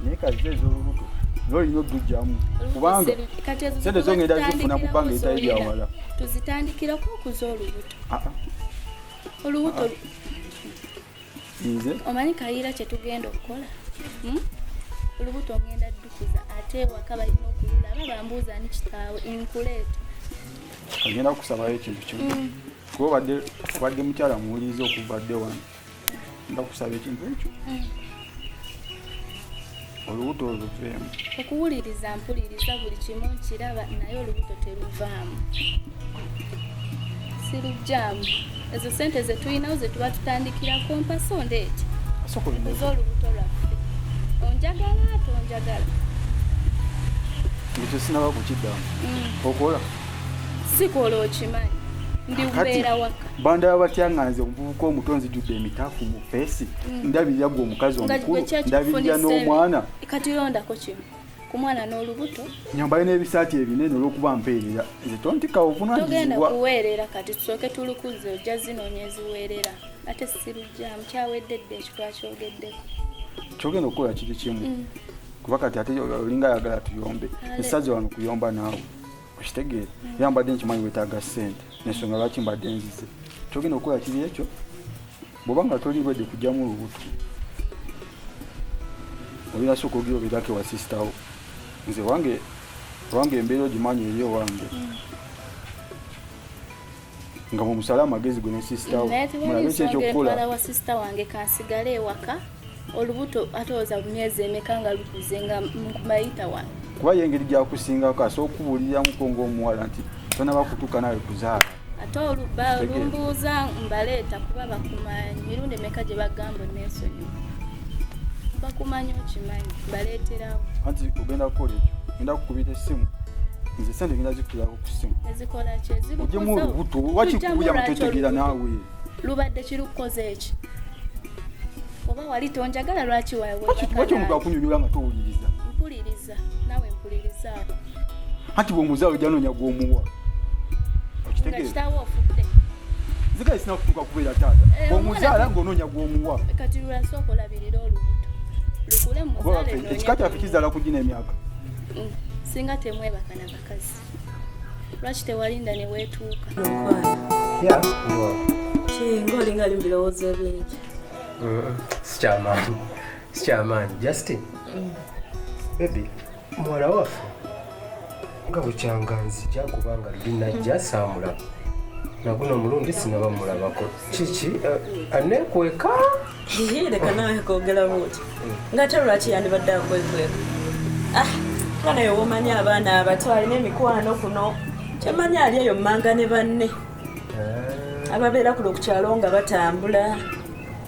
Naye kati zo ez'olubuto n'olina oddujjamu kubanga Kati ezo ssente zo ngenda zifuna ku bbanga zitandikirako eritali lya z'olina. wala. Tuzitandikirako okuza olubuto. Ah, ah. Olubuto Nze omanyi Kayiira kye tugenda okukola? Olubuto ngenda ddukuza ate ewaka balina okululaba bambuuza ani kitaawe nkuleeta. Ngenda kukusabayo ekintu kimu. Kuba obadde mukyala muwuliriza okuva dde wano. Ngenda kukusaba ekintu ekyo. Olubuto olwo luveemu. Okuwuliriza mpuliriza buli kimu nkiraba naye olubuto teruvaamu. Sirujjaamu. Ezo ssente ze tulinawo ze tuba tutandikirako mpasa ondeete. Asooka olinde. Nkuze olubuto lwaffe. Onjagala tonjagala? Ekyo sinaba kukiddamu. Okola? Sikola okimanyi. Ndi Kati, mbeera waka. Bandaba batya nga nze omuvubuka omuto nzijudde emitaafu mu feesi. Ndabirira gwe omukazi Nga omukulu, gwe ki ndabirira ekikufunisa n'omwana. Kati londako kimu. Ku mwana n'olubuto. Nyambale n'ebisaati ebinene olw'okuba mpeerera. Nze tontikka Togenda obuvunaanyizibwa. kuweerera kati tusooke tulukuze ojja zinoonya eziweerera. Ate sirujjaamu kyawedde dda ekyo twakyogeddeko. Ky'ogenda okukola kiri kimu. Kuba kati ate olinga ayagala tuyombe. Ale. Essaza wano kuyomba naawe. Okitegeera? Era mbadde nkimanyi weetaaga ssente. N'ensonga lwaki mbadde nzize. Ky'ogenda okukola kiri ekyo. Bw'oba nga toli ready kuggyamu olubuto, olina sooka ogira obeerako ewa sister wo. Nze wange embeera ogimanyi eri owange. Nga mumusale amagezi gwe ne sister wo. Naye tewali Mulabe ki nsonga ekyokukola. entwala wa sister wange kansigale ewaka. Olubuto ate olowooza myezi emeka nga lukuze nga nkumayita wano. Kuba ye engeri gy'akusingako asobola okukubuuliramuko ng'omuwala nti tonaba kutuuka naawe kuzaala. Ate olumbuuza mbaleeta kuba bakumanyi. Mirundi emeka gye bagamba onneesonyiwe. Bakumanyi okimanyi, mbaleeterawo. Anti ogenda kukola ekyo, ngenda kukubira essimu. Nze ssente ngenda zikuteerako ku ssimu. Ezikola ki? Ezikukoza Oggyemu olubuto, lwaki Tujjamu nkubuulira lwaki mutotegeera olubuto? naawe? Lubadde kirukukoze eki? Oba wali tonjagala lwaki Lwaki omuntu akunyonyola nga towuliriza? Mpuliriza, naawe mpulirizaako. Anti bw'omuzaala ojja noonya gw'omuwa. Nga Okitegeera? kitaawe ofudde. Nze kale sina kutuuka kubeera taata. Eh, Bw'omuzaala omwana- ng'onoonya gw'omuwa. Kati lwasooka olabirira olubuto. Lukule Kuba muzaale waffe, noonye ekika kyaffe gw'omuwa. kizaala ku gino emyaka. Singa temwebaka na bakazi. Lwaki tewalinda ne weetuuka? Yeah, ndi Ki ng'olinga ali mu birowoozo ebingi. Sikyamaanyi. Sikyamaanyi. Justin. Baby, muwala waffe nga bukyanga nzija kubanga luli najja saamulaba. Naguno omulundi sinaba mulabako. Kiki? Aneekweka? Leka naawe kwogera bw'otyo. Ng'ate lwaki yandibadde akwekweka? Ah, nga naye w'omanyi abaana abato alina emikwano kuno. Kyemmanyi ali eyo mmanga ne banne. Ababeera kuno ku kyalo nga batambula.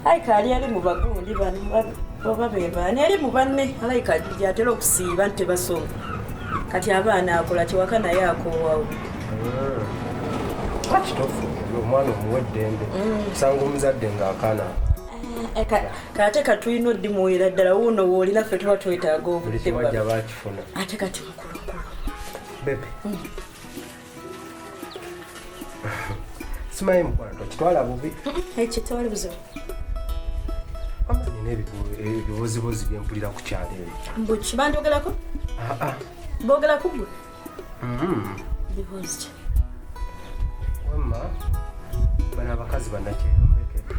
Alayika ali ali mu bagundi bano oba be baani ali mu banne alayika gy'atera okusiiba nti tebasoma. Kati abaana akola kyewaka naye akoowawo. Kituufu omwana omuwa eddembe. Osanga omuzadde ng'akaana. Kate katulina oddimuweera ddala wuuno w'olina ffe tuba twetaaga Buli obudde kimu ajja bwaffe. baakifuna. Ate kati mukulukulu. Bebe. Simanyi mukwano tokitwala bubi. Ekyo tewali buzibu. Nina ebibozibozi bye mpulira ku kyalo eyo. Mbu ki bandyogerako? Ah, ah. Boogera ku ggwe? Bibuuzi ki? Wamma bano abakazi bannakyeyombekere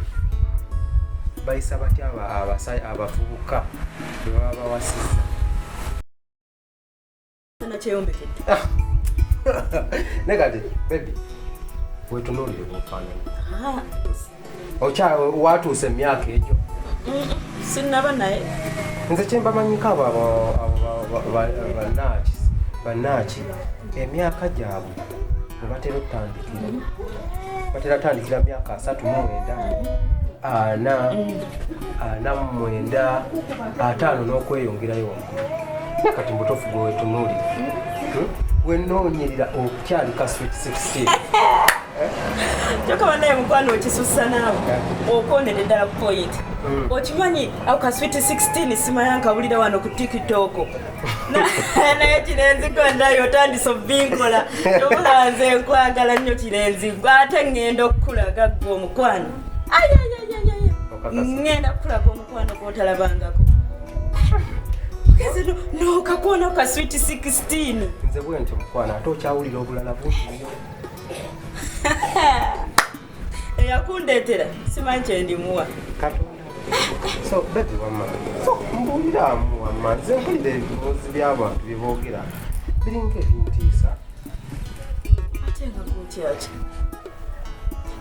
bayisa batya abavubuka bwe baba bawasizza? Nakyeyombekedde. Naye kati baby Wetunuulire bw'ofaanana. Okya watuuse emyaka egyo? Sinnaba naye. Nze kye mbamanyiko abo bannaaki emyaka gyabwe bwe batera okutandikira batera kutandikira myaka 39, 40, 49, 50 n'okweyongerayo waggulu. Kati mbutuufu gwe wetunuulire wenoonyerera okukyali ka sweet 16. Kyokka bannaye mukwano okisussa naawe okwonera eddala ku point. Okimanyi ako ka sweet 16 simanya nkawulira wano ku TikTok. Naye kirenzi gwe otandise obinkola. Obula nze nkwagala nnyo kirenzi gwe ate ŋŋenda okukulaga ggwe omukwano. Ŋŋenda kukulaga omukwano gw'otalabangako. Ogeze n'okakoona ka sweet 16. Nze bwe ntyo mukwano ate okyawulira obulala bungi nnyo. Eyakundeetera simanyi kye ndimuwa. Katonda. So baby wamma, so mbuuliraamu wamma, nze mpulira ebibuuzi by'abantu bye boogera biringa ebintiisa. Ate nga gwotyaki?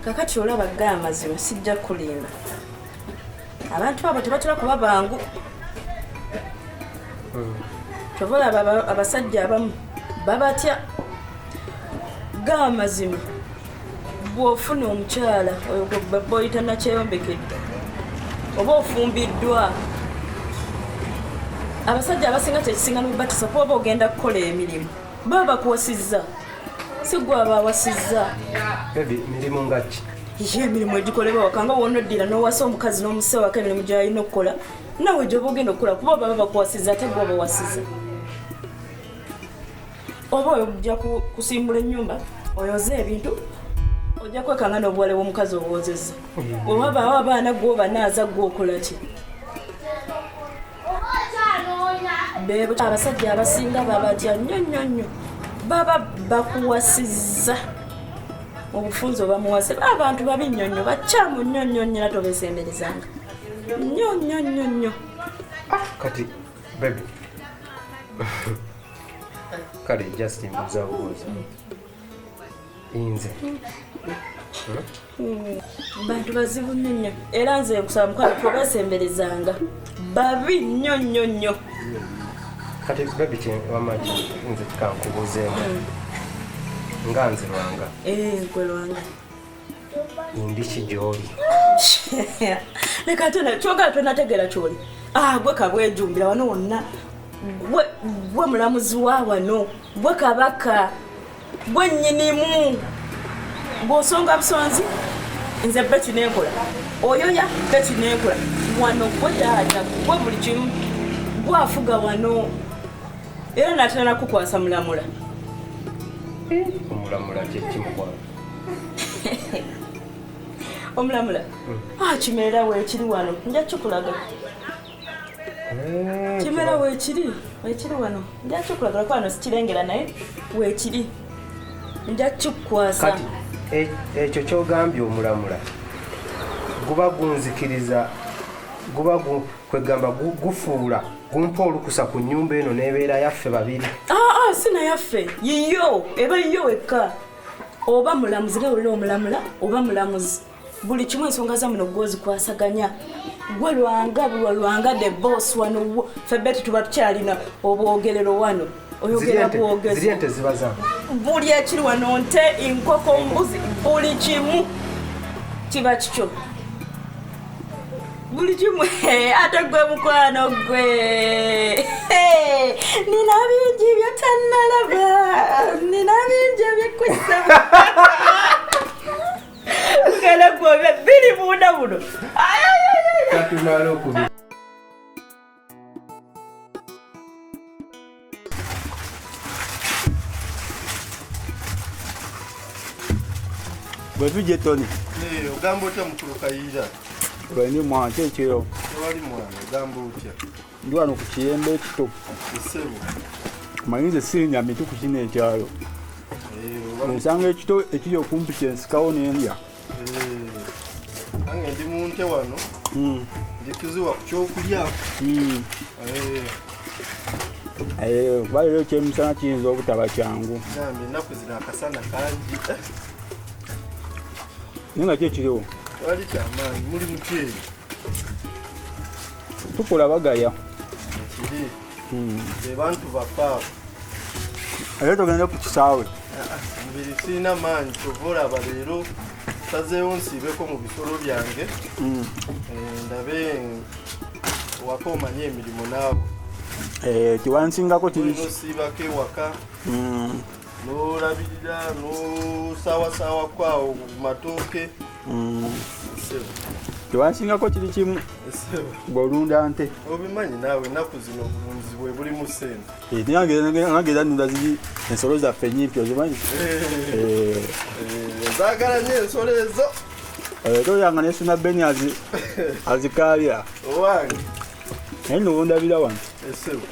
Kakati olaba ga amazima sijja kukulimba. Abantu abo tebatera kuba bangu. Kyova olaba abasajja abamu babatya. Ga amazima bw'ofuna omukyala oyo gwe boyita nakyeyombekedde oba ofumbiddwa, abasajja abasinga kyekisinga n'okubatisa kuba oba ogenda kukola emirimu baba bakuwasizza, si gwe abawasizza. Baby, mirimu nga ki? Ye emirimu egikolebwa waka nga w'onoddira n'owasa omukazi n'omusa waka emirimu gy'alina okukola naawe gy'oba ogenda okukola kuba baba bakuwasizza ate gwe obawasizza. Oba ojja kusimbula ennyumba oyoze ebintu ojja kwekanga n'obuwale bw'omukazi obwozezza. Bwe wabaawo abaana gwe obanaaza gwe okola ki? Beebo abasajja abasinga babatya nnyo nnyo nnyo, baba bakuwasizza obufunze obamuwase. Abantu babi nnyo nnyo, bakyamu nnyo nnyo nnyo, era tobeesemberezanga nnyo nnyo nnyo nnyo. Kati baby, kale just mbuuza bubuuza nze. Bantu bazibu nnyo nnyo, era nze nkusaba mukwano tobeesemberezanga, babi nnyo nnyo nnyo. Kati baby wamma nze kankubuuzeemu nga nze Lwanga. Gwe Lwanga. Ndi ki gy'oli? Leka ate kyogala tonategeera kyoli. Gwe kabwejumbira wano wonna, gwe mulamuzi wa wano, gwe kabaka, gwe nnyinimu. Bw'osonga busonzi nze Betty nenkola, oyoya Betty nenkola wano, gwe taata, gwe buli kimu, gwe afuga wano, era natera nakukwasa mulamula. Omulamula kye ki mukwano? Omulamula kimerera weekiri wano, nja kikulaga. Kimera weekiri, weekiri wano, nja kikulaga kuba wano sikirengera naye weekiri, nja kikukwasa. Kati ekyo kyogambye omulamula guba gunzikiriza, guba kwegamba gufuula gumpa olukusa ku nnyumba eno n'ebeera yaffe babiri? Si nayaffe, yiyo, eba yiyo wekka. Oba mulamuzi nga olina omulamula oba mulamuzi, buli kimu ensonga zamuno gwozikwasaganya. Gwe Lwanga, bulwa Lwanga the boss wano, ffe Betty tuba tukyalina obwogerero wano, oyogera bwogezi. Ziri ente ziba zange? Buli ekiri wano, nte, enkoko, mbuzi, buli kimu kiba kikyo, buli kimu. Ate gwe mukwano gwe nina bingi byotannalaba, nina bingi ebikusa mugala gwe biri munda buno. Katumala okubi. Bwe tujja Tony. Ogamba otya mukulu Kayiira? Lweni mwana ekiro. Tewali mwana, ogamba otya? Ndi wano ku kiyembe ekito. Ssebo. Manyi nze sirinya miti ku kino ekyalo. Nsanga ekito ekiri okumpi kyensikawo n'endya. Nange ndi mu nte wano. Ndi kuziwa ku kyokulya. Kuba leero ekyemisana kiyinza obutaba kyangu. Gambe ennaku zino akasana kangi. Naye nga ki ekiriwo? Wali kyamaanyi, muli mukyeri. Tukola bagaya. Kiri. Abantu baffe abo. Era togenda ku kisaawe? Mubiri sirina maanyi, kyova olaba leero sazeewo nsiibeko mu bisolo byange. Ndabe waka omanye emirimu naawe. Kiwansingako kiri. Olina osiibako ewaka. N'olabirira n'osaawasaawa kwawo ku matooke. Kiwansingako kiri kimu. Ng'olunda nte. Obimanyi naawe ennaku zino obulunzi bwe bulimu ssente. Nange era nnunda ziri ensolo zaffe ennyimpi ozimanyi? Zaagala nnyo ensolo ezo. Toyanga ne Suna Beni azikaalya. Owange. Naye nno wondabira wano. Essebo.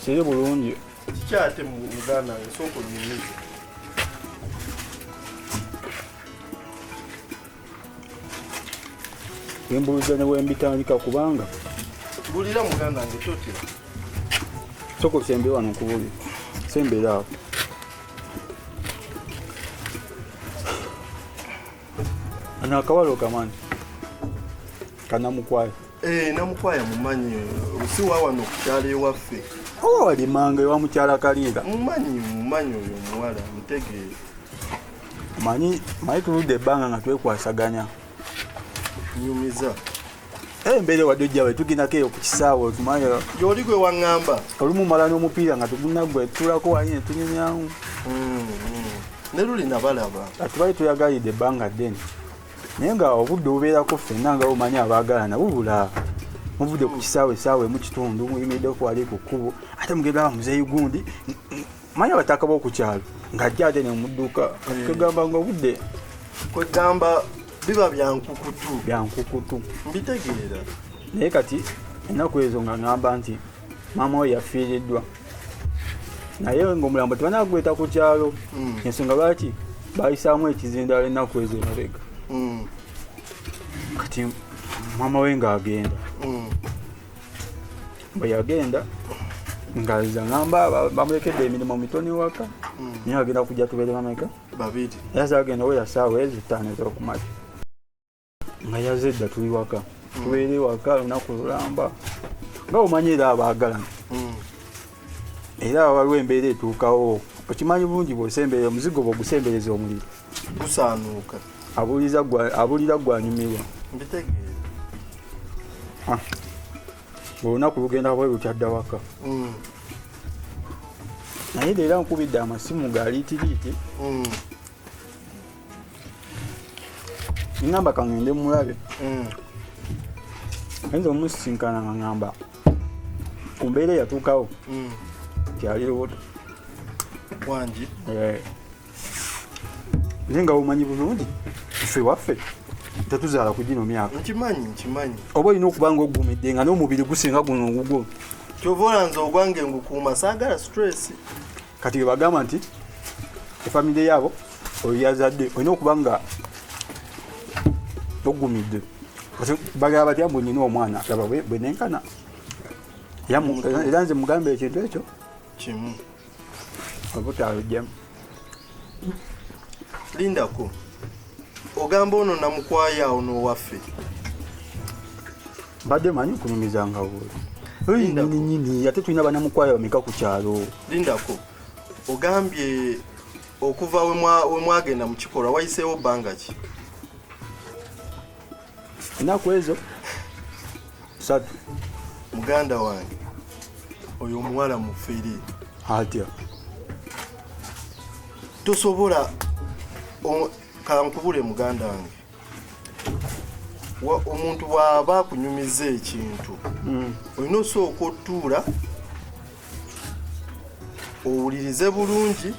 Siri bulungi. Kiki ate muganda wange sooka onnyumize. Embuuza ne bwe mbitandika kubanga. Bulira muganda wange totya. Sooka osembe wano nkubulire. Sembeera awo. Ano akawala okamanyi? Kanamukwaya. Namukwaya mumanyi, si wa wano ku kyalo ewaffe. Oba walimanga ewa mukyala Kaliira. Mumanyi oyo omuwala, mutegeere. Manyi tuludde ebbanga nga twekwasaganya. Nyumiza. Embeera wadde ojja bwe tugendako eyo ku kisaawe otumanya. Gy'oli gwe waŋŋamba. Olumu mala n'omupiira nga tegunaggwa tutuulako wali ne tunyumyamu. Ne luli nabalaba. Tubali tuyagalidde ebbanga ddene. Naye nga obudde obubeerako ffenna nga omanyi abaagalana bubula. Muvudde ku kisaawe essaawa emu kitundu muyimiriddeko wali ku kkubo ate mugenda muzeeyi gundi. Manyi abataka b'oku kyalo ng'ajja ate ne mudduka. Kwegamba nga obudde. Kwegamba biba bya nkukutu. Bya nkukutu. Mbitegeera. Naye kati ennaku ezo nga ŋŋamba nti maama we yafiiriddwa. Naye ng'omulambo tebanagweta ku kyalo. Ensonga lwaki bayisaamu ekizindaalo ennaku ezo emabega. Kati maama we ng'agenda. Bwe yagenda ng'azza ŋŋamba bamulekedde emirimu mitono ewaka. Naye agenda kujja tubeere bameka? Babiri. Era zaagenda owera ssaawa ezo 5 ez'okumakya. Nga yazze dda tuli waka. Tubeere waka lunaku lulamba. Nga omanyi era abaagalana. Era waliwo embeera etuukawo. Okimanyi bulungi bw'osemberera omuzigo bw'ogusembereza omuliro. Gusaanuuka. Abulira gwanyumirwa. Mbitegeera. Olunaku lugenda bwe lutya dda waka. Naye leero nkubidde amasimu ga liitiriiti. Ŋŋamba ka ŋŋende mulabe. Ayinza omusisinkana nga ŋŋamba ku mbeera eyatuukawo nti ali lubuto. Wangi? Naye nga omanyi bulungi ffe waffe tetuzaala ku gino myaka. Nkimanyi. Oba olina okuba nga oggumidde nga n'omubiri gusinga guno ogugwo. Kyova olanze ogwange ngukuuma saagala stress. Kati bwe bagamba nti efamire yaabo oyo yazadde olina okuba nga oggumidde. Bagamba batya mbu nnina omwana laba bwe nenkana. Era nze mugambe ekintu ekyo. Kimu. Obutaalugyamu. Lindako. Ogamba ono Namukwaya ono waffe. Mbadde manyi okunyumizanga bw'oli. Nnyini ate tulina bannamukwaya bameka ku kyalo. Lindako. Ogambye okuva we mwagenda mu kikolwa wayiseewo bbanga ki? Ennaku ezo 3. Muganda wange oyo omuwala mufere. Atya? Tosobola kankubule muganda wange. Omuntu bw'aba akunyumiza ekintu olina osooka otuula owulirize bulungi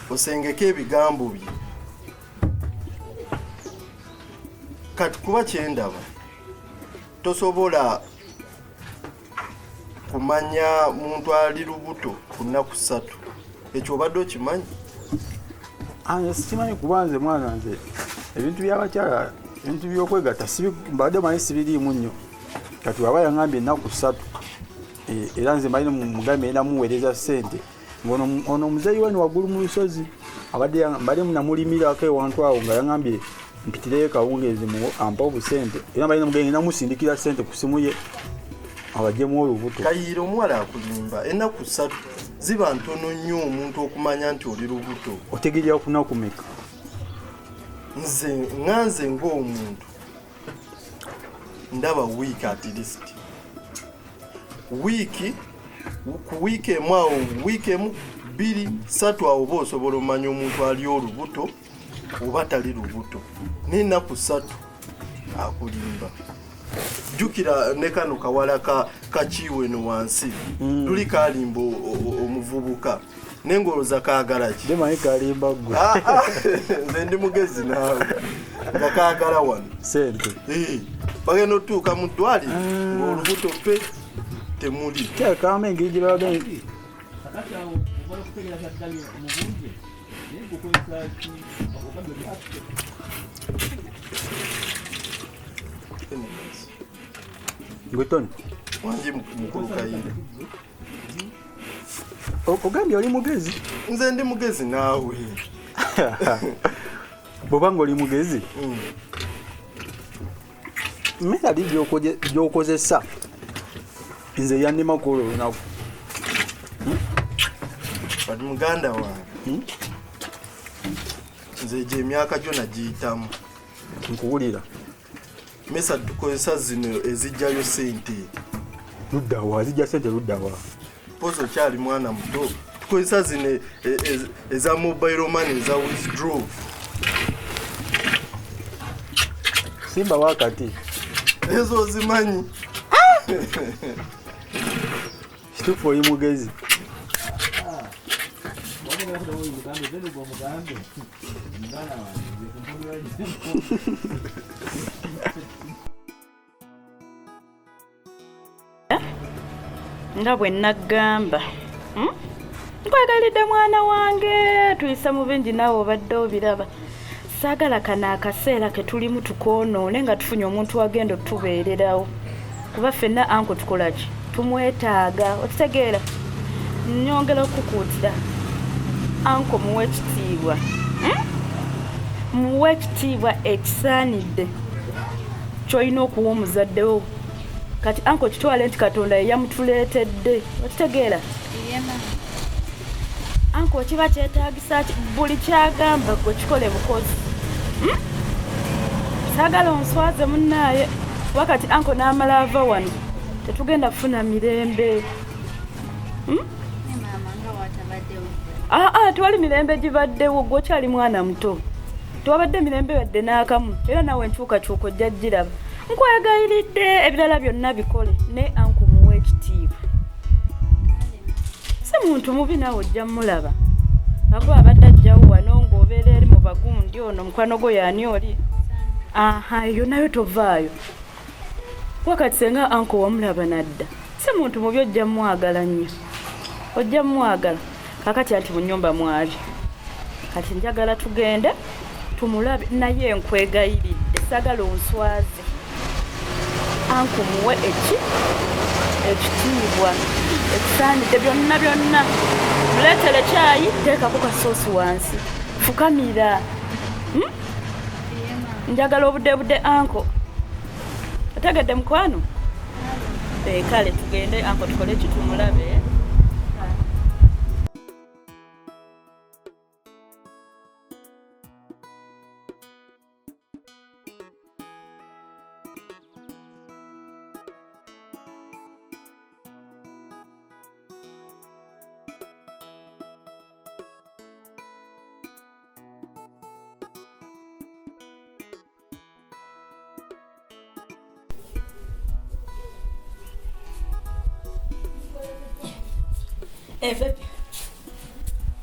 osengeke ebigambo bye. Kati kuba kyendaba tosobola kumanya muntu ali lubuto ku nnaku 3. Ekyo obadde okimanyi? Sikimanyi kuba nze mwana nze ebintu by'abakyala ebintu by'okwegatta mbadde manyi sibiriimu nnyo. Kati bw'aba yaŋŋambye ennaku 3 era nze manyi mugambe ngenda muweereza ssente. Ono omuzeeyi wano waggulu mu lusozi abadde mbadde namulimirako ewantu awo nga yaŋambye mpitireyo kawungeezi ampa obusente era mbadde namugenda namusindikira ssente ku simu ye abaggyemu olubuto. Kayiira omuwala akulimba ennaku ssatu ziba ntono nnyo omuntu okumanya nti oli lubuto. Otegeerera ku nnaku meka? Nze ŋŋanze ng'omuntu ndaba wiiki at least wiiki ku wiiki emu awo wiiki emu bbiri ssatu awo oba osobola omanya omuntu ali olubuto oba tali lubuto n'ennaku ssatu akulimba. Jjukira ne kano kawala kakiiwe eno wansi luli kalimba omuvubuka naye ng'olowooza kaagala ki? Ndimanyi kalimba ggwe. Nze ndi mugezi naawe nga kaagala wano ssente. Bagenda otuuka mu ddwaliro ng'olubuto pe temuli. Kyakamba engeri gye babaga. Gwe Tony. Wangi mukulu Kayiira. Ogambye oli mugezi? Nze ndi mugezi naawe. Bw'oba ng'oli mugezi, mmere gy'okozesa nze yannema ku olwo olunaku. Bali muganda wange. Nze egyo emyaka gyo nagiyitamu. Nkuwulira. Mesa tukozesa zino ezijjayo ssente. Luddawa zijja ssente luddawa? Pozi okyali mwana muto. Tukozesa zino eza mobile money eza withdraw. Simba wakati. Ezo ozimanyi. Kituufu oli mugezi. Nga bwe naggamba nkwagalidde mwana wange tuyise mu bingi naawe obadde obiraba. Saagala kano akaseera ke tulimu tukoonoone nga tufunye omuntu agenda otubeererawo kuba ffenna anko tukola ki tumwetaaga okitegeera. Nnyongera okukuutira anko muwe ekitiibwa, muwe ekitiibwa ekisaanidde ky'olina okuwa omuzaddewo. Kati anko kitwale nti Katonda ye yamutuleetedde okitegeera. Anko kiba kyetaagisa ki buli kyagamba gwe kikole bukozi. Saagala onswaze munnaaye kuba kati anko n'amala ava wano tetugenda kufuna mirembe. Aa tewali mirembe gibaddewo gwe okyali mwana muto. Tewabadde mirembe yadde n'akamu era naawe enkyukakyuka ojja giraba. Nkwegayiridde ebirala byonna bikole naye anko muwe ekitiibwa. Si muntu mubi naawe ojja mulaba. Akuba abadde ajjawo wano ng'obeera eri mu bagundi ono mukwano gwo yaani oli. Aha eyo nayo tovaayo. Wakati senga anko wamulaba nadda. Si muntu mubi ojja mwagala nnyo. Ojja mwagala. Kakati anti mu nnyumba mwali. Kati njagala tugende tumulabe naye nkwegayiridde saagala onswaze. Anko muwe ekitiibwa ekisaanidde byonna byonna. Muleetere kyayi teekako kasoosi wansi. Fukamira. Njagala obudde anko. Otegedde mukwano? Kale tugende anko tukole ki tumulabe.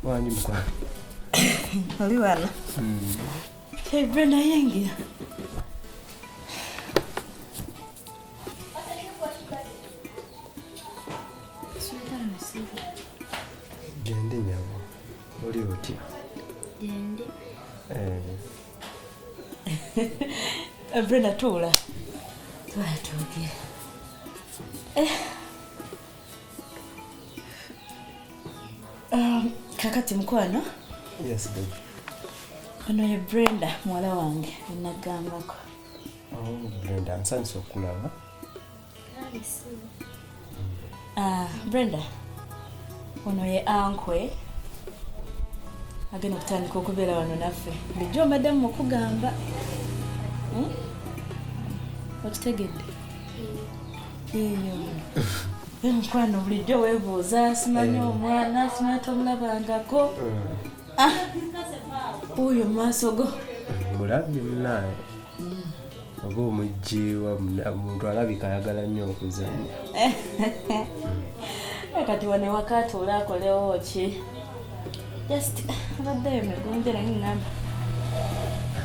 Wangi mukwano. Oli wano. Brenda yingira. Gende nyabo. Oli otya? Gende. Brenda tuula. Tuula twogere. Kakati mukwano. Yes baby. Ono ye Brenda muwala wange enagambako. Oh, Brenda, nsanyuse okulaba. Brenda, ono ye ankwe agenda okutandika okubeera wano naffe. Bulijjo mbadde mukugamba. Okitegedde? Eyo. Mukwano bulijjo weebuuza simanyi omwana simanyi tomulabangako. Oyo maaso go. Mulabye munaye. Oba omuggiwa omuntu alabika ayagala nnyo okuzannya. Kati wano ewaka atuule akolewo ki? Just abaddeyo migunje naye ŋŋamba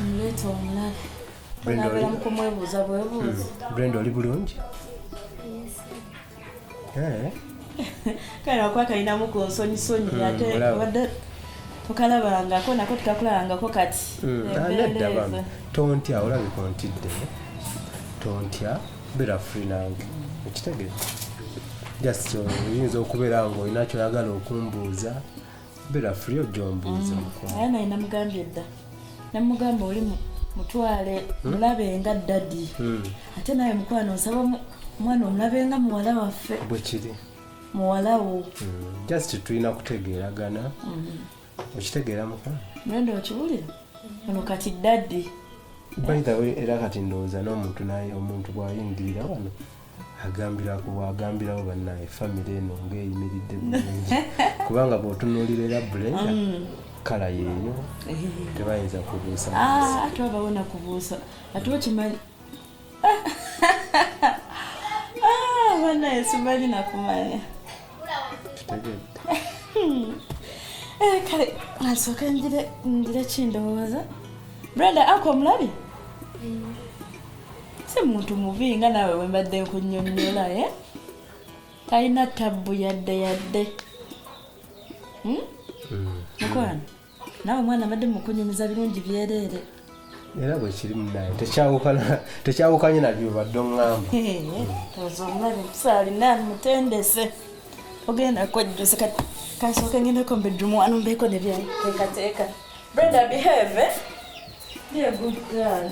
omuleete omulabe. Onabeera mu kumwebuuza bwebuuza. Brenda oli bulungi? Kale wakuba kalinamu ku nsonyisonyi ate obadde tokalabangako nako tukakulabangako kati. Nedda bambi tontya, olabika ontidde. Tontya, beera free nange. Okitegeera? Just oyinza okubeera ng'olina ky'oyagala okumbuuza, beera free ojja ombuuze mukwano. Naye naye namugambye dda. Namugamba oli mutwale mulabe nga daddy. Ate naye mukwano nsaba omwana omulabe nga muwala waffe. Bwe kiri. Muwala wo. Just tulina kutegeeragana. Okitegeera mukwano? Brenda okiwulira? Ono kati daddy. By the way, era kati ndowooza n'omuntu naye omuntu bw'ayingirira wano agambirako bw'agambirawo bannaye famire eno ng'eyimiridde bulungi. Kubanga bw'otunuulira era Brenda kala yeeyo tebayinza kubuusa. Ate wabawona kubuusa. Ate okimanyi. Bannaye simanyi nakumanya. Kitegedde. Kale nsooke ngire kindowooza. Brenda ako omulabye? Si muntu mubi nga naawe bwe mbadde nkunnyonnyola, Talina tabbu yadde yadde. Mukwano, naawe omwana mbadde mukunyumiza birungi byereere. Era bwe kiri munaye tekyawukanye na by'obadde oŋŋamba. Ozo omulabe empisa alina mutendese. Ogenda kwejjusa kati kansooke ngendeko mu bedroom wano mbeeko ne byenteekateeka. Brenda behave, eh? Be a good girl.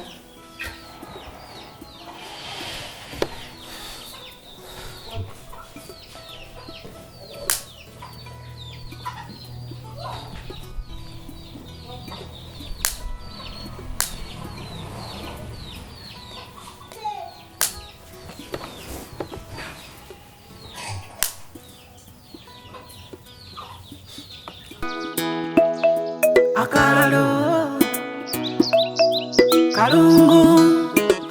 Akalalo kalungu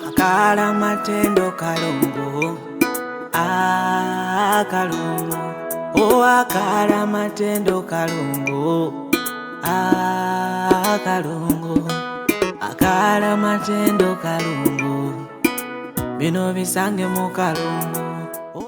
akala matendo kalungu kalungu o akala matendo kalungu kalungu akala matendo kalungu bino bisange mu kalungu.